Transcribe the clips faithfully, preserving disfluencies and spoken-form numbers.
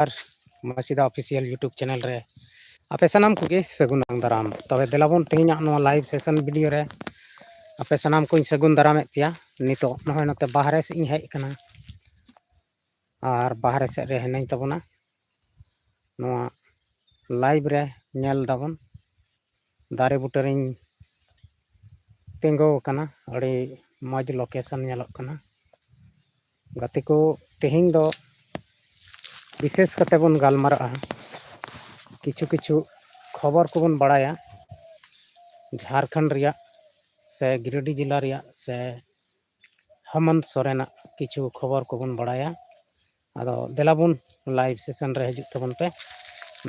ᱟᱨ ᱢᱟᱹᱥᱤᱫᱟ Official YouTube channel ᱨᱮ ᱟᱯᱮ ᱥᱟᱱᱟᱢ ᱠᱚᱜᱮ ᱥᱟᱹᱜᱩᱱ ᱫᱟᱨᱟᱢ᱾ ᱛᱚᱵᱮ ᱫᱮᱞᱟᱵᱚᱱ ᱛᱮᱦᱮᱧᱟᱜ ᱱᱚᱣᱟ live session video ᱨᱮ ᱟᱯᱮ ᱥᱟᱱᱟᱢ ᱠᱚᱧ ᱥᱟᱹᱜᱩᱱ ᱫᱟᱨᱟᱢᱮᱫ ᱯᱮᱭᱟ᱾ ᱱᱤᱛᱚᱜ ᱱᱚᱜᱼᱚᱭ ᱱᱚᱛᱮ ᱵᱟᱦᱨᱮ ᱥᱮᱫ ᱤᱧ ᱦᱮᱡ ᱟᱠᱟᱱᱟ ᱟᱨ ᱵᱟᱦᱨᱮ ᱥᱮᱫ ᱨᱮ ᱦᱤᱱᱟᱹᱧ ᱛᱟᱵᱚᱱᱟ᱾ ᱱᱚᱣᱟ live ᱨᱮ ᱧᱮᱞ ᱫᱟᱵᱚᱱ ᱫᱟᱨᱮ ᱵᱩᱴᱟᱹ ᱨᱤᱧ ᱛᱤᱸᱜᱩ ᱟᱠᱟᱱᱟ᱾ ᱟᱹᱰᱤ ᱢᱚᱡᱽ location ᱧᱮᱞᱚᱜ ᱠᱟᱱᱟ᱾ ᱜᱟᱛᱮ ᱠᱚ, ᱛᱮᱦᱮᱧ ᱫᱚ ᱵᱤᱥᱮᱥ ᱠᱟᱛᱮ ᱵᱚᱱ ᱜᱟᱞᱢᱟᱨᱟᱜᱼᱟ, ᱠᱤᱪᱷᱩ ᱠᱤᱪᱷᱩ ᱠᱷᱚᱵᱚᱨ ᱠᱚᱵᱚᱱ ᱵᱟᱲᱟᱭᱟ ᱡᱷᱟᱲᱠᱷᱚᱸᱰ ᱨᱮᱭᱟᱜ ᱥᱮ ᱜᱤᱨᱤᱰᱤ ᱡᱮᱞᱟ ᱨᱮᱭᱟᱜ ᱥᱮ ᱦᱮᱢᱚᱱᱛ ᱥᱚᱨᱮᱱᱟᱜ ᱠᱤᱪᱷᱩ ᱠᱷᱚᱵᱚᱨ ᱠᱚᱵᱚᱱ ᱵᱟᱲᱟᱭᱟ᱾ ᱟᱫᱚ ᱫᱮᱞᱟ ᱵᱚᱱ live session ᱨᱮ ᱦᱤᱡᱩᱜ ᱛᱟᱵᱚᱱ ᱯᱮ᱾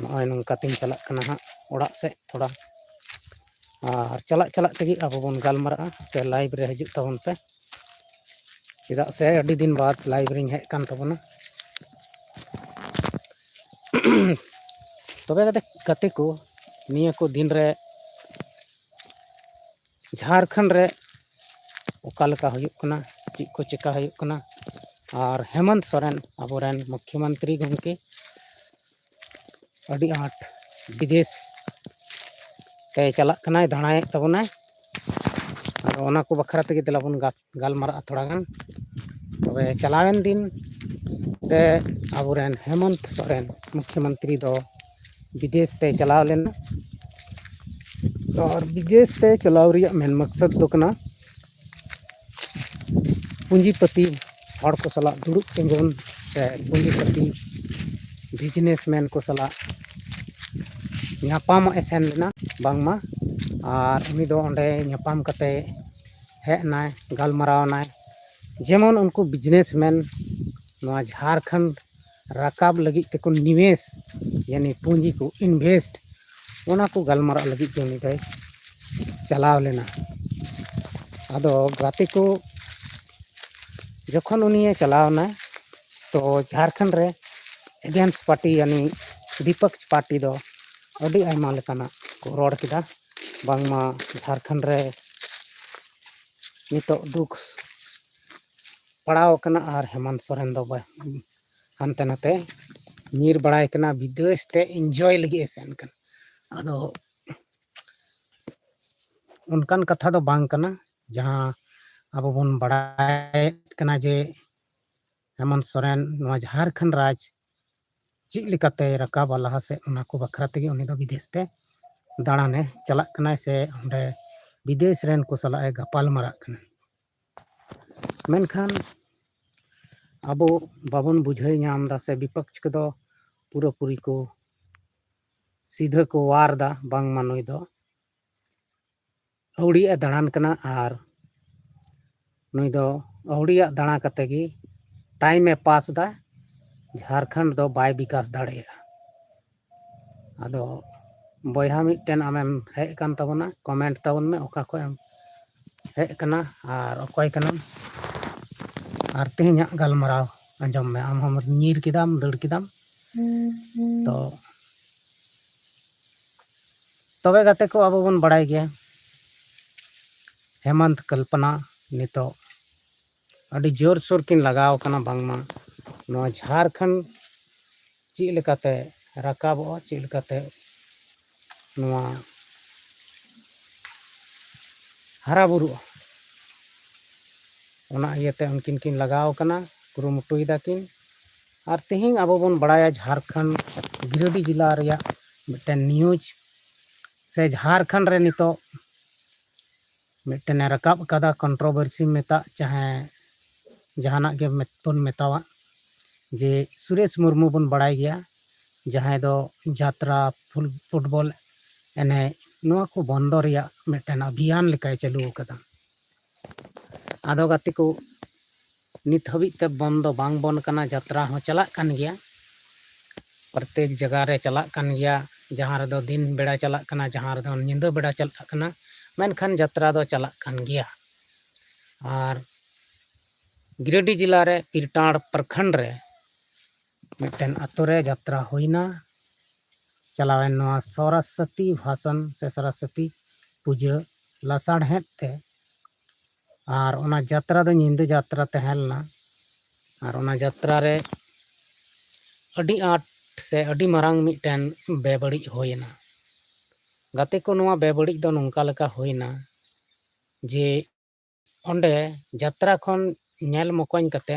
ᱱᱚᱜᱼᱚᱭ ᱱᱚᱝᱠᱟ ᱛᱤᱧ ᱪᱟᱞᱟᱜ ᱠᱟᱱᱟ ᱦᱟᱸᱜ ᱚᱲᱟᱜ ᱥᱮᱫ ᱛᱷᱚᱲᱟ, ᱟᱨ ᱪᱟᱞᱟᱜ ᱪᱟᱞᱟᱜ ᱛᱮᱜᱮ ᱟᱵᱚ ᱵᱚᱱ ᱜᱟᱞᱢᱟᱨᱟᱜᱼᱟ᱾ ᱯᱮ live ᱨᱮ ᱦᱤᱡᱩᱜ ᱛᱟᱵᱚᱱ ᱯᱮ, ᱪᱮᱫᱟᱜ ᱥᱮ ᱟᱹᱰᱤ ᱫᱤᱱ ᱵᱟᱫ live ᱨᱤᱧ ᱦᱮᱡ ᱠᱟᱱ ᱛᱟᱵᱚᱱᱟ᱾ ᱛᱚᱵᱮ ᱜᱟᱛᱮ, ᱜᱟᱛᱮ ᱠᱚ, ᱱᱤᱭᱟᱹ ᱠᱚ ᱫᱤᱱ ᱨᱮ ᱡᱷᱟᱲᱠᱷᱚᱸᱰ ᱨᱮ ᱚᱠᱟ ᱞᱮᱠᱟ ᱦᱩᱭᱩᱜ ᱠᱟᱱᱟ, ᱪᱮᱫ ᱠᱚ ᱪᱮᱠᱟ ᱦᱩᱭᱩᱜ ᱠᱟᱱᱟ, ᱟᱨ ᱦᱮᱢᱚᱱᱛ ᱥᱚᱨᱮᱱ ᱟᱵᱚᱨᱮᱱ ᱢᱩᱠᱷᱭᱚᱢᱚᱱᱛᱨᱤ ᱜᱚᱢᱠᱮ ᱟᱹᱰᱤ ᱟᱸᱴ ᱵᱤᱫᱮᱥ ᱛᱮ ᱪᱟᱞᱟᱜ ᱠᱟᱱᱟᱭ, ᱫᱟᱬᱟᱭᱮᱫ ᱛᱟᱵᱚᱱᱟᱭ᱾ ᱟᱫᱚ ᱚᱱᱟ ᱠᱚ ᱵᱟᱠᱷᱨᱟ ᱛᱮᱜᱮ ᱫᱮᱞᱟ ᱵᱚᱱ ᱜᱟ-, ᱜᱟᱞᱢᱟᱨᱟᱜᱼᱟ ᱛᱷᱚᱲᱟ ᱜᱟᱱ᱾ ᱛᱚᱵᱮ ᱪᱟᱞᱟᱣᱮᱱ ᱫᱤᱱ ᱨᱮ ᱟᱵᱚᱨᱮᱱ ᱦᱮᱢᱚᱱᱛ ᱥᱚᱨᱮᱱ ᱢᱩᱠᱷᱭᱚᱢᱚᱱᱛᱨᱤ ᱫᱚ ᱵᱤᱫᱮᱥ ᱛᱮ ᱪᱟᱞᱟᱣ ᱞᱮᱱᱟ᱾ ᱟᱨ ᱵᱤᱫᱮᱥ ᱛᱮ ᱪᱟᱞᱟᱣ ᱨᱮᱭᱟᱜ ᱢᱮᱱ ᱢᱚᱠᱥᱚᱫ ᱫᱚ ᱠᱟᱱᱟ ᱯᱩᱸᱡᱤᱯᱟᱹᱛᱤ ᱦᱚᱲ ᱠᱚ ᱥᱟᱞᱟᱜ ᱫᱩᱲᱩᱵ ᱛᱤᱸᱜᱩᱱ ᱥᱮ ᱯᱩᱸᱡᱤᱯᱟᱹᱛᱤ businessman ᱠᱚ ᱥᱟᱞᱟᱜ ᱧᱟᱯᱟᱢᱚᱜ ᱮ ᱥᱮᱱ ᱞᱮᱱᱟ ᱵᱟᱝᱢᱟ᱾ ᱟᱨ ᱩᱱᱤ ᱫᱚ ᱚᱸᱰᱮ ᱧᱟᱯᱟᱢ ᱠᱟᱛᱮ ᱦᱮᱡ ᱮᱱᱟᱭ, ᱜᱟᱞᱢᱟᱨᱟᱣ ᱮᱱᱟᱭ, ᱡᱮᱢᱚᱱ ᱩᱱᱠᱩ businessman ᱱᱚᱣᱟ ᱡᱷᱟᱲᱠᱷᱚᱸᱰ ᱨᱟᱠᱟᱵ ᱞᱟᱹᱜᱤᱫ ᱛᱮᱠᱚ ᱱᱤᱣᱮᱥ, ᱭᱟᱱᱤ ᱯᱩᱸᱡᱤ ᱠᱚ invest, ᱚᱱᱟ ᱠᱚ ᱜᱟᱞᱢᱟᱨᱟᱜ ᱞᱟᱹᱜᱤᱫ ᱜᱮ ᱩᱱᱤ ᱫᱚᱭ ᱪᱟᱞᱟᱣ ᱞᱮᱱᱟ᱾ ᱟᱫᱚ ᱜᱟᱛᱮ ᱠᱚ, ᱡᱚᱠᱷᱚᱱ ᱩᱱᱤᱭᱮ ᱪᱟᱞᱟᱣ ᱮᱱᱟ, ᱛᱚ ᱡᱷᱟᱲᱠᱷᱚᱸᱰ ᱨᱮ against party, ᱭᱟᱱᱤ ᱵᱤᱯᱚᱠᱥ party ᱫᱚ ᱟᱹᱰᱤ ᱟᱭᱢᱟ ᱞᱮᱠᱟᱱᱟᱜ ᱠᱚ ᱨᱚᱲ ᱠᱮᱫᱟ, ᱵᱟᱝᱢᱟ ᱡᱷᱟᱲᱠᱷᱚᱸᱰ ᱨᱮ ᱱᱤᱛᱚᱜ ᱫᱩᱠ ᱯᱟᱲᱟᱣ ᱟᱠᱟᱱᱟ ᱟᱨ ᱦᱮᱢᱚᱱᱛ ᱥᱚᱨᱮᱱ ᱫᱚ ᱵᱟ-, ᱦᱟᱱᱛᱮ ᱱᱟᱛᱮ ᱧᱤᱨ ᱵᱟᱲᱟᱭ ᱠᱟᱱᱟ, ᱵᱤᱫᱮᱥ ᱛᱮ ᱤᱱᱡᱚᱭ ᱞᱟᱹᱜᱤᱫ ᱮ ᱥᱮᱱ ᱠᱟᱱᱟ᱾ ᱟᱫᱚ ᱚᱱᱠᱟᱱ ᱠᱟᱛᱷᱟ ᱫᱚ ᱵᱟᱝ ᱠᱟᱱᱟ᱾ ᱡᱟᱦᱟᱸ ᱟᱵᱚ ᱵᱚᱱ ᱵᱟᱲᱟᱭᱮᱫ ᱠᱟᱱᱟ ᱡᱮ ᱦᱮᱢᱚᱱᱛ ᱥᱚᱨᱮᱱ ᱱᱚᱣᱟ ᱡᱷᱟᱲᱠᱷᱚᱸᱰ ᱨᱟᱡᱽ ᱪᱮᱫ ᱞᱮᱠᱟᱛᱮ ᱨᱟᱠᱟᱵᱟ ᱞᱟᱦᱟ ᱥᱮᱫ, ᱚᱱᱟ ᱠᱚ ᱵᱟᱠᱷᱨᱟ ᱛᱮᱜᱮ ᱩᱱᱤ ᱫᱚ ᱵᱤᱫᱮᱥ ᱛᱮ ᱫᱟᱬᱟᱱᱮ ᱪᱟᱞᱟᱜ ᱠᱟᱱᱟᱭ ᱥᱮ ᱚᱸᱰᱮ ᱵᱤᱫᱮᱥ ᱨᱮᱱ ᱠᱚ ᱥᱟᱞᱟᱜ ᱮ ᱜᱟᱯᱟᱞ ᱢᱟᱨᱟᱜ ᱠᱟᱱᱟ᱾ ᱢᱮᱱᱠᱷᱟᱱ ᱟᱵᱚ ᱵᱟᱵᱚᱱ ᱵᱩᱡᱷᱟᱹᱣ ᱧᱟᱢ ᱮᱫᱟ ᱥᱮ ᱵᱤᱯᱚᱠᱠᱷ ᱠᱚᱫᱚ ᱯᱩᱨᱟᱹᱯᱩᱨᱤ ᱠᱚ ᱥᱤᱫᱷᱟᱹ ᱠᱚ ᱣᱟᱨ ᱮᱫᱟ, ᱵᱟᱝᱢᱟ ᱱᱩᱭ ᱫᱚ ᱟᱹᱣᱲᱤᱭᱟᱜ ᱮ ᱫᱟᱬᱟᱱ ᱠᱟᱱᱟ ᱟᱨ ᱱᱩᱭ ᱫᱚ ᱟᱹᱣᱲᱤᱭᱟᱜ ᱫᱟᱬᱟ ᱠᱟᱛᱮ ᱜᱮ ᱴᱟᱭᱤᱢ ᱮ ᱯᱟᱥ ᱮᱫᱟ, ᱡᱷᱟᱲᱠᱷᱚᱸᱰ ᱫᱚ ᱵᱟᱭ ᱵᱤᱠᱟᱥ ᱫᱟᱲᱮᱭᱟᱜᱼᱟ᱾ ᱟᱫᱚ ᱵᱚᱭᱦᱟ ᱢᱤᱫᱴᱮᱱ ᱟᱢᱮᱢ ᱦᱮᱡ ᱟᱠᱟᱱ ᱛᱟᱵᱚᱱᱟ, ᱠᱚᱢᱮᱱᱴ ᱛᱟᱵᱚᱱ ᱢᱮ ᱚᱠᱟ ᱠᱷᱚᱱ ᱮᱢ ᱦᱮᱡ ᱟᱠᱟᱱᱟ ᱟᱨ ᱚᱠᱚᱭ ᱠᱟᱱᱟᱢ, ᱟᱨ ᱛᱮᱦᱮᱧᱟᱜ ᱜᱟᱞᱢᱟᱨᱟᱣ ᱟᱸᱡᱚᱢ ᱢᱮ᱾ ᱟᱢ ᱦᱚᱸᱢ ᱧᱤᱨ ᱠᱮᱫᱟᱢ, ᱫᱟᱹᱲ ᱠᱮᱫᱟᱢ᱾ ᱛᱚ ᱛᱚᱵᱮ ᱜᱟᱛᱮ ᱠᱚ, ᱟᱵᱚ ᱵᱚᱱ ᱵᱟᱲᱟᱭ ᱜᱮᱭᱟ ᱦᱮᱢᱚᱱᱛ ᱠᱚᱞᱯᱚᱱᱟ ᱱᱤᱛᱚᱜ ᱟᱹᱰᱤ ᱡᱳᱨᱥᱳᱨ ᱠᱤᱱ ᱞᱟᱜᱟᱣ ᱠᱟᱱᱟ, ᱵᱟᱝᱢᱟ ᱱᱚᱣᱟ ᱡᱷᱟᱲᱠᱷᱚᱸᱰ ᱪᱮᱫ ᱞᱮᱠᱟᱛᱮ ᱨᱟᱠᱟᱵᱚᱜᱼᱟ, ᱪᱮᱫ ᱞᱮᱠᱟᱛᱮ ᱱᱚᱣᱟ ᱦᱟᱨᱟ ᱵᱩᱨᱩᱜᱼᱟ, ᱚᱱᱟ ᱤᱭᱟᱹᱛᱮ ᱩᱱᱠᱤᱱ ᱠᱤᱱ ᱞᱟᱜᱟᱣ ᱠᱟᱱᱟ, ᱠᱩᱨᱩᱢᱩᱴᱩᱭ ᱫᱟᱠᱤᱱ᱾ ᱟᱨ ᱛᱮᱦᱮᱧ ᱟᱵᱚ ᱵᱚᱱ ᱵᱟᱲᱟᱭᱟ ᱡᱷᱟᱲᱠᱷᱚᱸᱰ ᱜᱤᱨᱤᱰᱤ ᱡᱮᱞᱟ ᱨᱮᱭᱟᱜ ᱢᱤᱫᱴᱮᱱ ᱱᱤᱭᱩᱡᱽ ᱥᱮ ᱡᱷᱟᱲᱠᱷᱚᱸᱰ ᱨᱮ ᱱᱤᱛᱚᱜ ᱢᱤᱫᱴᱮᱱᱮ ᱨᱟᱠᱟᱵ ᱟᱠᱟᱫᱟ, ᱠᱚᱱᱴᱨᱳᱵᱷᱟᱨᱥᱤ ᱢᱮᱛᱟᱜ, ᱪᱟᱦᱮ ᱡᱟᱦᱟᱱᱟᱜ ᱜᱮ ᱢᱮᱛ-, ᱵᱚᱱ ᱢᱮᱛᱟᱣᱟᱜ, ᱡᱮ ᱥᱩᱨᱮᱥ ᱢᱩᱨᱢᱩ ᱵᱚᱱ ᱵᱟᱲᱟᱭ ᱜᱮᱭᱟ, ᱡᱟᱦᱟᱸᱭ ᱫᱚ ᱡᱟᱛᱨᱟ, ᱯᱷᱩᱞ-, ᱯᱷᱩᱴᱵᱚᱞ ᱮᱱᱮᱡ, ᱱᱚᱣᱟ ᱠᱚ ᱵᱚᱱᱫᱚ ᱨᱮᱭᱟᱜ ᱢᱤᱫᱴᱮᱱ ᱚᱵᱷᱤᱭᱟᱱ ᱞᱮᱠᱟᱭ ᱪᱟᱹᱞᱩ ᱟᱠᱟᱫᱟ᱾ ᱟᱫᱚ ᱜᱟᱛᱮ ᱠᱚ, ᱱᱤᱛ ᱦᱟᱹᱵᱤᱡ ᱛᱮ ᱵᱚᱱᱫᱚ ᱵᱟᱝ ᱵᱚᱱ ᱠᱟᱱᱟ, ᱡᱟᱛᱨᱟ ᱦᱚᱸ ᱪᱟᱞᱟᱜ ᱠᱟᱱ ᱜᱮᱭᱟ᱾ ᱯᱨᱚᱛᱮᱠ ᱡᱟᱭᱜᱟ ᱨᱮ ᱪᱟᱞᱟᱜ ᱠᱟᱱ ᱜᱮᱭᱟ, ᱡᱟᱦᱟᱸ ᱨᱮᱫᱚ ᱫᱤᱱ ᱵᱮᱲᱟ ᱪᱟᱞᱟᱜ ᱠᱟᱱᱟ, ᱡᱟᱦᱟᱸ ᱨᱮᱫᱚ ᱧᱤᱫᱟᱹ ᱵᱮᱲᱟ ᱪᱟᱞᱟᱜ ᱠᱟᱱᱟ, ᱢᱮᱱᱠᱷᱟᱱ ᱡᱟᱛᱨᱟ ᱫᱚ ᱪᱟᱞᱟᱜ ᱠᱟᱱ ᱜᱮᱭᱟ᱾ ᱟᱨ ᱜᱤᱨᱤᱰᱤ ᱡᱮᱞᱟ ᱨᱮ ᱯᱤᱨᱴᱟᱲ ᱯᱨᱚᱠᱷᱚᱸᱰ ᱨᱮ ᱢᱤᱫᱴᱮᱱ ᱟᱛᱳ ᱨᱮ ᱡᱟᱛᱨᱟ ᱦᱩᱭᱱᱟ᱾ ᱪᱟᱞᱟᱣᱮᱱ ᱱᱚᱣᱟ ᱥᱚᱨᱚᱥᱚᱛᱤ ᱵᱷᱟᱥᱚᱱ ᱥᱮ ᱥᱚᱨᱚᱥᱚᱛᱤ ᱯᱩᱡᱟᱹ ᱞᱟᱥᱟᱲᱦᱮᱫ ᱛᱮ, ᱟᱨ ᱚᱱᱟ ᱡᱟᱛᱨᱟ ᱫᱚ ᱧᱤᱫᱟᱹ ᱡᱟᱛᱨᱟ ᱛᱟᱦᱮᱸ ᱞᱮᱱᱟ᱾ ᱟᱨ ᱚᱱᱟ ᱡᱟᱛᱨᱟ ᱨᱮ ᱟᱹᱰᱤ ᱟᱸᱴ ᱥᱮ ᱟᱹᱰᱤ ᱢᱟᱨᱟᱝ ᱢᱤᱫᱴᱮᱱ ᱵᱮᱵᱟᱹᱲᱤᱡ ᱦᱩᱭᱮᱱᱟ᱾ ᱜᱟᱛᱮ ᱠᱚ, ᱱᱚᱣᱟ ᱵᱮᱵᱟᱹᱲᱤᱡ ᱫᱚ ᱱᱚᱝᱠᱟ ᱞᱮᱠᱟ ᱦᱩᱭᱮᱱᱟ ᱡᱮ ᱚᱸᱰᱮ ᱡᱟᱛᱨᱟ ᱠᱷᱚᱱ ᱧᱮᱞ ᱢᱚᱠᱚᱧ ᱠᱟᱛᱮ,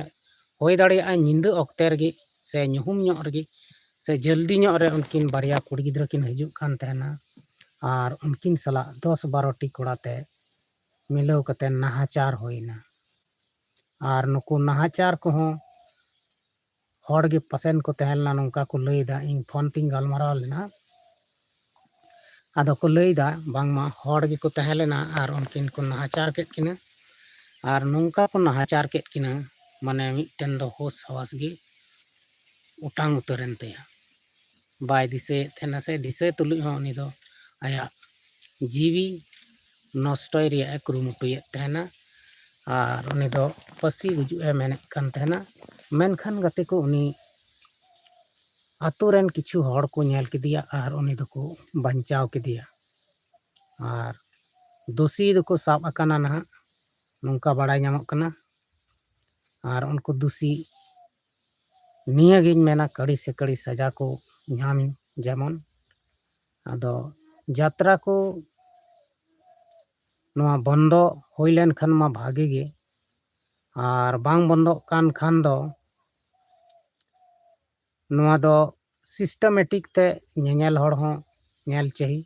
ᱦᱩᱭ ᱫᱟᱲᱮᱭᱟᱜᱼᱟ ᱧᱤᱫᱟᱹ ᱚᱠᱛᱮ ᱨᱮᱜᱮ ᱥᱮ ᱧᱩᱦᱩᱢ ᱧᱚᱜ ᱨᱮᱜᱮ ᱥᱮ ᱡᱚᱞᱫᱤ ᱧᱚᱜ ᱨᱮ ᱩᱱᱠᱤᱱ ᱵᱟᱨᱭᱟ ᱠᱩᱲᱤ ᱜᱤᱫᱽᱨᱟᱹ ᱠᱤᱱ ᱦᱤᱡᱩᱜ ᱠᱟᱱ ᱛᱟᱦᱮᱱᱟ, ᱟᱨ ᱩᱱᱠᱤᱱ ᱥᱟᱞᱟᱜ ᱫᱚᱥ ᱵᱟᱨᱚ ᱴᱤ ᱠᱚᱲᱟ ᱛᱮ ᱢᱤᱞᱟᱹᱣ ᱠᱟᱛᱮ ᱱᱟᱦᱟᱪᱟᱨ ᱦᱩᱭᱱᱟ᱾ ᱟᱨ ᱱᱩᱠᱩ ᱱᱟᱦᱟᱪᱟᱨ ᱠᱚᱦᱚᱸ ᱦᱚᱲ ᱜᱮ ᱯᱟᱥᱮᱱ ᱠᱚ ᱛᱟᱦᱮᱸ ᱞᱮᱱᱟ, ᱱᱚᱝᱠᱟ ᱠᱚ ᱞᱟᱹᱭᱫᱟ᱾ ᱤᱧ ᱯᱷᱳᱱ ᱛᱤᱧ ᱜᱟᱞᱢᱟᱨᱟᱣ ᱞᱮᱱᱟ, ᱟᱫᱚ ᱠᱚ ᱞᱟᱹᱭᱫᱟ ᱵᱟᱝᱢᱟ ᱦᱚᱲ ᱜᱮᱠᱚ ᱛᱟᱦᱮᱸ ᱞᱮᱱᱟ ᱟᱨ ᱩᱱᱠᱤᱱ ᱠᱚ ᱱᱟᱦᱟᱪᱟᱨ ᱠᱮᱫ ᱠᱤᱱᱟ, ᱟᱨ ᱱᱚᱝᱠᱟ ᱠᱚ ᱱᱟᱦᱟᱪᱟᱨ ᱠᱮᱫ ᱠᱤᱱᱟ, ᱢᱟᱱᱮ ᱢᱤᱫᱴᱮᱱ ᱫᱚ ᱦᱳᱥ ᱦᱟᱣᱟᱥ ᱜᱮ ᱚᱴᱟᱝ ᱩᱛᱟᱹᱨᱮᱱ ᱛᱟᱭᱟ᱾ ᱵᱟᱭ ᱫᱤᱥᱟᱹᱭᱮᱫ ᱛᱟᱦᱮᱱᱟ ᱥᱮ ᱫᱤᱥᱟᱹ ᱛᱩᱞᱩᱡ ᱦᱚᱸ ᱩᱱᱤ ᱫᱚ ᱟᱭᱟᱜ ᱡᱤᱣᱤ ᱱᱚᱥᱴᱚᱭ ᱨᱮᱭᱟᱜ ᱮ ᱠᱩᱨᱩᱢᱩᱴᱩᱭᱮᱫ ᱛᱟᱦᱮᱱᱟ, ᱟᱨ ᱩᱱᱤ ᱫᱚ ᱯᱟᱹᱥᱤ ᱜᱩᱡᱩᱜ ᱮ ᱢᱮᱱᱮᱫ ᱠᱟᱱ ᱛᱟᱦᱮᱱᱟ᱾ ᱢᱮᱱᱠᱷᱟᱱ ᱜᱟᱛᱮ ᱠᱚ, ᱩᱱᱤ ᱟᱛᱳ ᱨᱮᱱ ᱠᱤᱪᱷᱩ ᱦᱚᱲ ᱠᱚ ᱧᱮᱞ ᱠᱮᱫᱮᱭᱟ ᱟᱨ ᱩᱱᱤ ᱫᱚᱠᱚ ᱵᱟᱧᱪᱟᱣ ᱠᱮᱫᱮᱭᱟ᱾ ᱟᱨ ᱫᱳᱥᱤ ᱫᱚᱠᱚ ᱥᱟᱵ ᱟᱠᱟᱱᱟ ᱱᱟᱦᱟᱜ, ᱱᱚᱝᱠᱟ ᱵᱟᱲᱟᱭ ᱧᱟᱢᱚᱜ ᱠᱟᱱᱟ᱾ ᱟᱨ ᱩᱱᱠᱩ ᱫᱳᱥᱤ ᱱᱤᱭᱟᱹᱜᱤᱧ ᱢᱮᱱᱟ, ᱠᱟᱹᱲᱤ ᱥᱮ ᱠᱟᱹᱲᱤ ᱥᱟᱡᱟ ᱠᱚ ᱧᱟᱢ ᱡᱮᱢᱚᱱ᱾ ᱟᱫᱚ ᱡᱟᱛᱨᱟ ᱠᱚ ᱱᱚᱣᱟ ᱵᱚᱱᱫᱚ ᱦᱩᱭ ᱞᱮᱱᱠᱷᱟᱱ ᱢᱟ ᱵᱷᱟᱜᱮ ᱜᱮ, ᱟᱨ ᱵᱟᱝ ᱵᱚᱱᱫᱚᱜ ᱠᱟᱱ ᱠᱷᱟᱱ ᱫᱚ ᱱᱚᱣᱟ ᱫᱚ systematic ᱛᱮ ᱧᱮᱧᱮᱞ ᱦᱚᱲ ᱦᱚᱸ ᱧᱮᱞ ᱪᱟᱹᱦᱤ᱾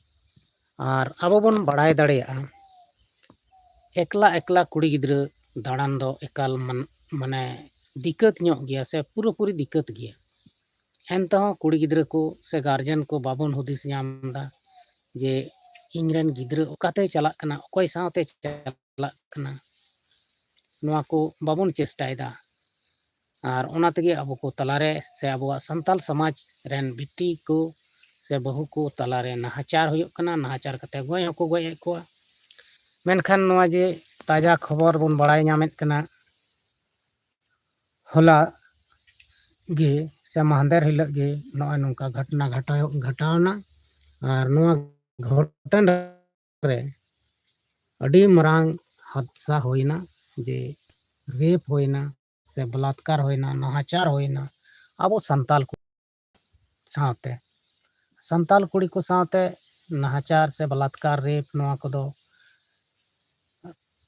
ᱟᱨ ᱟᱵᱚ ᱵᱚᱱ ᱵᱟᱲᱟᱭ ᱫᱟᱲᱮᱭᱟᱜᱼᱟ, ᱮᱠᱞᱟ ᱮᱠᱞᱟ ᱠᱩᱲᱤ ᱜᱤᱫᱽᱨᱟᱹ ᱫᱟᱬᱟᱱ ᱫᱚ ᱮᱠᱟᱞ ᱢᱟᱱ-, ᱢᱟᱱᱮ ᱫᱤᱠᱠᱟᱹᱛ ᱧᱚᱜ ᱜᱮᱭᱟ ᱥᱮ ᱯᱩᱨᱟᱹᱯᱩᱨᱤ ᱫᱤᱠᱠᱟᱹᱛ ᱜᱮᱭᱟ᱾ ᱮᱱᱛᱮᱦᱚᱸ ᱠᱩᱲᱤ ᱜᱤᱫᱽᱨᱟᱹ ᱠᱚ ᱥᱮ ᱜᱟᱨᱡᱮᱱ ᱠᱚ ᱵᱟᱵᱚᱱ ᱦᱩᱫᱤᱥ ᱧᱟᱢ ᱮᱫᱟ ᱡᱮ ᱤᱧᱨᱮᱱ ᱜᱤᱫᱽᱨᱟᱹ ᱚᱠᱟᱛᱮᱭ ᱪᱟᱞᱟᱜ ᱠᱟᱱᱟ, ᱚᱠᱚᱭ ᱥᱟᱶᱛᱮ ᱪᱟᱞᱟᱜ ᱠᱟᱱᱟ, ᱱᱚᱣᱟ ᱠᱚ ᱵᱟᱵᱚᱱ ᱪᱮᱥᱴᱟᱭᱮᱫᱟ᱾ ᱟᱨ ᱚᱱᱟ ᱛᱮᱜᱮ ᱟᱵᱚ ᱠᱚ ᱛᱟᱞᱟᱨᱮ ᱥᱮ ᱟᱵᱚᱣᱟᱜ ᱥᱟᱱᱛᱟᱞ ᱥᱚᱢᱟᱡᱽ ᱨᱮᱱ ᱵᱤᱴᱤ ᱠᱚ ᱥᱮ ᱵᱟᱹᱦᱩ ᱠᱚ ᱛᱟᱞᱟᱨᱮ ᱱᱟᱦᱟᱪᱟᱨ ᱦᱩᱭᱩᱜ ᱠᱟᱱᱟ, ᱱᱟᱦᱟᱪᱟᱨ ᱠᱟᱛᱮ ᱜᱚᱡ ᱦᱚᱸᱠᱚ ᱜᱚᱡ ᱮᱫ ᱠᱚᱣᱟ᱾ ᱢᱮᱱᱠᱷᱟᱱ ᱱᱚᱣᱟ ᱡᱮ ᱛᱟᱡᱟ ᱠᱷᱚᱵᱚᱨ ᱵᱚᱱ ᱵᱟᱲᱟᱭ ᱧᱟᱢᱮᱫ ᱠᱟᱱᱟ, ᱦᱚᱞᱟ ᱜᱮ ᱥᱮ ᱢᱟᱦᱫᱮᱨ ᱦᱤᱞᱳᱜ ᱜᱮ ᱱᱚᱜᱼᱚᱭ ᱱᱚᱝᱠᱟ ᱜᱷᱚᱴᱚᱱᱟ ᱜᱷᱟᱴᱟᱣ, ᱜᱷᱟᱴᱟᱣᱱᱟ᱾ ᱟᱨ ᱱᱚᱣᱟ ᱜᱷᱚᱴᱚᱱᱟ ᱨᱮ ᱟᱹᱰᱤ ᱢᱟᱨᱟᱝ ᱦᱟᱫᱥᱟ ᱦᱩᱭᱱᱟ, ᱡᱮ ᱨᱮᱯ ᱦᱩᱭᱱᱟ ᱥᱮ ᱵᱚᱞᱟᱛᱠᱟᱨ ᱦᱩᱭᱱᱟ, ᱱᱟᱦᱟᱪᱟᱨ ᱦᱩᱭᱱᱟ ᱟᱵᱚ ᱥᱟᱱᱛᱟᱞ ᱠᱚ᱾ ᱥᱟᱶᱛᱮ, ᱥᱟᱱᱛᱟᱲ ᱠᱩᱲᱤ ᱠᱚ ᱥᱟᱶᱛᱮ ᱱᱟᱦᱟᱪᱟᱨ ᱥᱮ ᱵᱟᱞᱟᱛᱠᱟᱨ, ᱨᱮᱯ, ᱱᱚᱣᱟ ᱠᱚᱫᱚ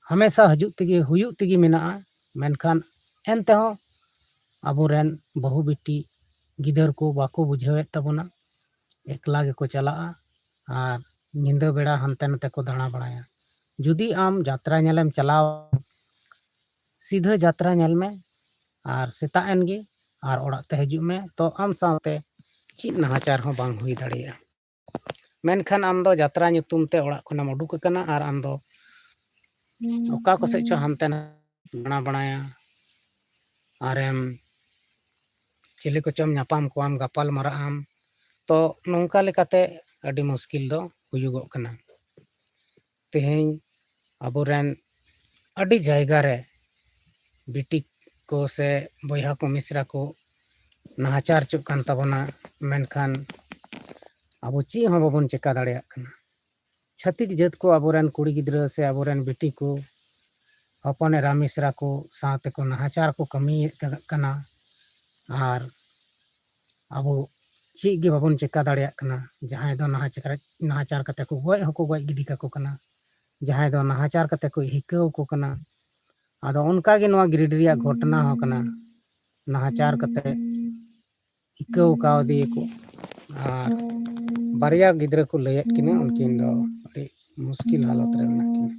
ᱦᱟᱢᱮᱥᱟ ᱦᱤᱡᱩᱜ ᱛᱮᱜᱮ, ᱦᱩᱭᱩᱜ ᱛᱮᱜᱮ ᱢᱮᱱᱟᱜᱼᱟ᱾ ᱢᱮᱱᱠᱷᱟᱱ ᱮᱱᱛᱮᱦᱚᱸ ᱟᱵᱚᱨᱮᱱ ᱵᱟᱹᱦᱩ ᱵᱤᱴᱤ ᱜᱤᱫᱟᱹᱨ ᱠᱚ ᱵᱟᱠᱚ ᱵᱩᱡᱷᱟᱹᱣᱮᱫ ᱛᱟᱵᱚᱱᱟ, ᱮᱠᱞᱟ ᱜᱮᱠᱚ ᱪᱟᱞᱟᱜᱼᱟ ᱟᱨ ᱧᱤᱫᱟᱹ ᱵᱮᱲᱟ ᱦᱟᱱᱛᱮ ᱱᱟᱛᱮ ᱠᱚ ᱫᱟᱬᱟ ᱵᱟᱲᱟᱭᱟ᱾ ᱡᱩᱫᱤ ᱟᱢ ᱡᱟᱛᱨᱟ ᱧᱮᱞᱮᱢ ᱪᱟᱞᱟᱣ, ᱥᱤᱫᱷᱟᱹ ᱡᱟᱛᱨᱟ ᱧᱮᱞ ᱢᱮ ᱟᱨ ᱥᱮᱛᱟᱜ ᱮᱱ ᱜᱮ ᱟᱨ ᱚᱲᱟᱜ ᱛᱮ ᱦᱤᱡᱩᱜ ᱢᱮ, ᱛᱚ ᱟᱢ ᱥᱟᱶᱛᱮ ᱪᱮᱫ ᱱᱟᱦᱟᱪᱟᱨ ᱦᱚᱸ ᱵᱟᱝ ᱦᱩᱭ ᱫᱟᱲᱮᱭᱟᱜᱼᱟ᱾ ᱢᱮᱱᱠᱷᱟᱱ ᱟᱢ ᱫᱚ ᱡᱟᱛᱨᱟ ᱧᱩᱛᱩᱢ ᱛᱮ ᱚᱲᱟᱜ ᱠᱷᱚᱱᱮᱢ ᱩᱰᱩᱠ ᱟᱠᱟᱱᱟ ᱟᱨ ᱟᱢ ᱫᱚ ᱚᱠᱟ ᱠᱚᱥᱮᱫ ᱪᱚ ᱦᱟᱱᱛᱮ ᱱᱟᱛᱮ ᱫᱟᱬᱟ ᱵᱟᱲᱟᱭᱟ, ᱟᱨᱮᱢ ᱪᱤᱞᱤ ᱠᱚᱪᱚᱢ ᱧᱟᱯᱟᱢ ᱠᱚᱣᱟᱢ, ᱜᱟᱯᱟᱞ ᱢᱟᱨᱟᱜ ᱟᱢ᱾ ᱛᱚ ᱱᱚᱝᱠᱟ ᱞᱮᱠᱟᱛᱮ ᱟᱹᱰᱤ ᱢᱩᱥᱠᱤᱞ ᱫᱚ ᱦᱩᱭᱩᱜᱚᱜ ᱠᱟᱱᱟ᱾ ᱛᱮᱦᱮᱧ ᱟᱵᱚᱨᱮᱱ ᱟᱹᱰᱤ ᱡᱟᱭᱜᱟ ᱨᱮ ᱵᱤᱴᱤ ᱠᱚ ᱥᱮ ᱵᱚᱭᱦᱟ ᱠᱚ ᱢᱤᱥᱨᱟ ᱠᱚ ᱱᱟᱦᱟᱪᱟᱨ ᱦᱚᱪᱚᱜ ᱠᱟᱱ ᱛᱟᱵᱚᱱᱟ, ᱢᱮᱱᱠᱷᱟᱱ ᱟᱵᱚ ᱪᱮᱫ ᱦᱚᱸ ᱵᱟᱵᱚᱱ ᱪᱮᱠᱟ ᱫᱟᱲᱮᱭᱟᱜ ᱠᱟᱱᱟ᱾ ᱪᱷᱟᱹᱛᱤᱠ ᱡᱟᱹᱛ ᱠᱚ ᱟᱵᱚᱨᱮᱱ ᱠᱩᱲᱤ ᱜᱤᱫᱽᱨᱟᱹ ᱥᱮ ᱟᱵᱚᱨᱮᱱ ᱵᱤᱴᱤ ᱠᱚ, ᱦᱚᱯᱚᱱ ᱮᱨᱟ ᱢᱤᱥᱨᱟ ᱠᱚ ᱥᱟᱶ ᱛᱮᱠᱚ ᱱᱟᱦᱟᱪᱟᱨ ᱠᱚ ᱠᱟᱹᱢᱤᱭᱮᱫ ᱠᱟᱱᱟ᱾ ᱟᱨ ᱟᱵᱚ ᱪᱮᱫ ᱜᱮ ᱵᱟᱵᱚᱱ ᱪᱮᱠᱟ ᱫᱟᱲᱮᱭᱟᱜ ᱠᱟᱱᱟ᱾ ᱡᱟᱦᱟᱸᱭ ᱫᱚ ᱱᱟᱦᱟᱪᱟᱨ, ᱱᱟᱦᱟᱪᱟᱨ ᱠᱟᱛᱮ ᱠᱚ ᱜᱚᱡ ᱦᱚᱸᱠᱚ ᱜᱚᱡ ᱜᱤᱰᱤ ᱠᱟᱠᱚ ᱠᱟᱱᱟ, ᱡᱟᱦᱟᱸᱭ ᱫᱚ ᱱᱟᱦᱟᱪᱟᱨ ᱠᱟᱛᱮ ᱠᱚ ᱦᱤᱠᱟᱹᱣ ᱟᱠᱚ ᱠᱟᱱᱟ᱾ ᱟᱫᱚ ᱚᱱᱠᱟ ᱜᱮ ᱱᱚᱣᱟ ᱜᱤᱨᱤᱰᱤ ᱨᱮᱭᱟᱜ ᱜᱷᱚᱴᱚᱱᱟ ᱦᱚᱸ ᱠᱟᱱᱟ, ᱱᱟᱦᱟᱪᱟᱨ ᱠᱟᱛᱮ ᱦᱤᱠᱟᱹᱣ ᱠᱟᱣᱫᱤᱭᱟᱠᱚ᱾ ᱟᱨ ᱵᱟᱨᱭᱟ ᱜᱤᱫᱽᱨᱟᱹ ᱠᱚ ᱞᱟᱹᱭᱮᱫ ᱠᱤᱱᱟ, ᱩᱱᱠᱤᱱ ᱫᱚ ᱟᱹᱰᱤ ᱢᱩᱥᱠᱤᱞ ᱦᱟᱞᱚᱛ ᱨᱮ ᱢᱮᱱᱟᱜ ᱠᱤᱱᱟ᱾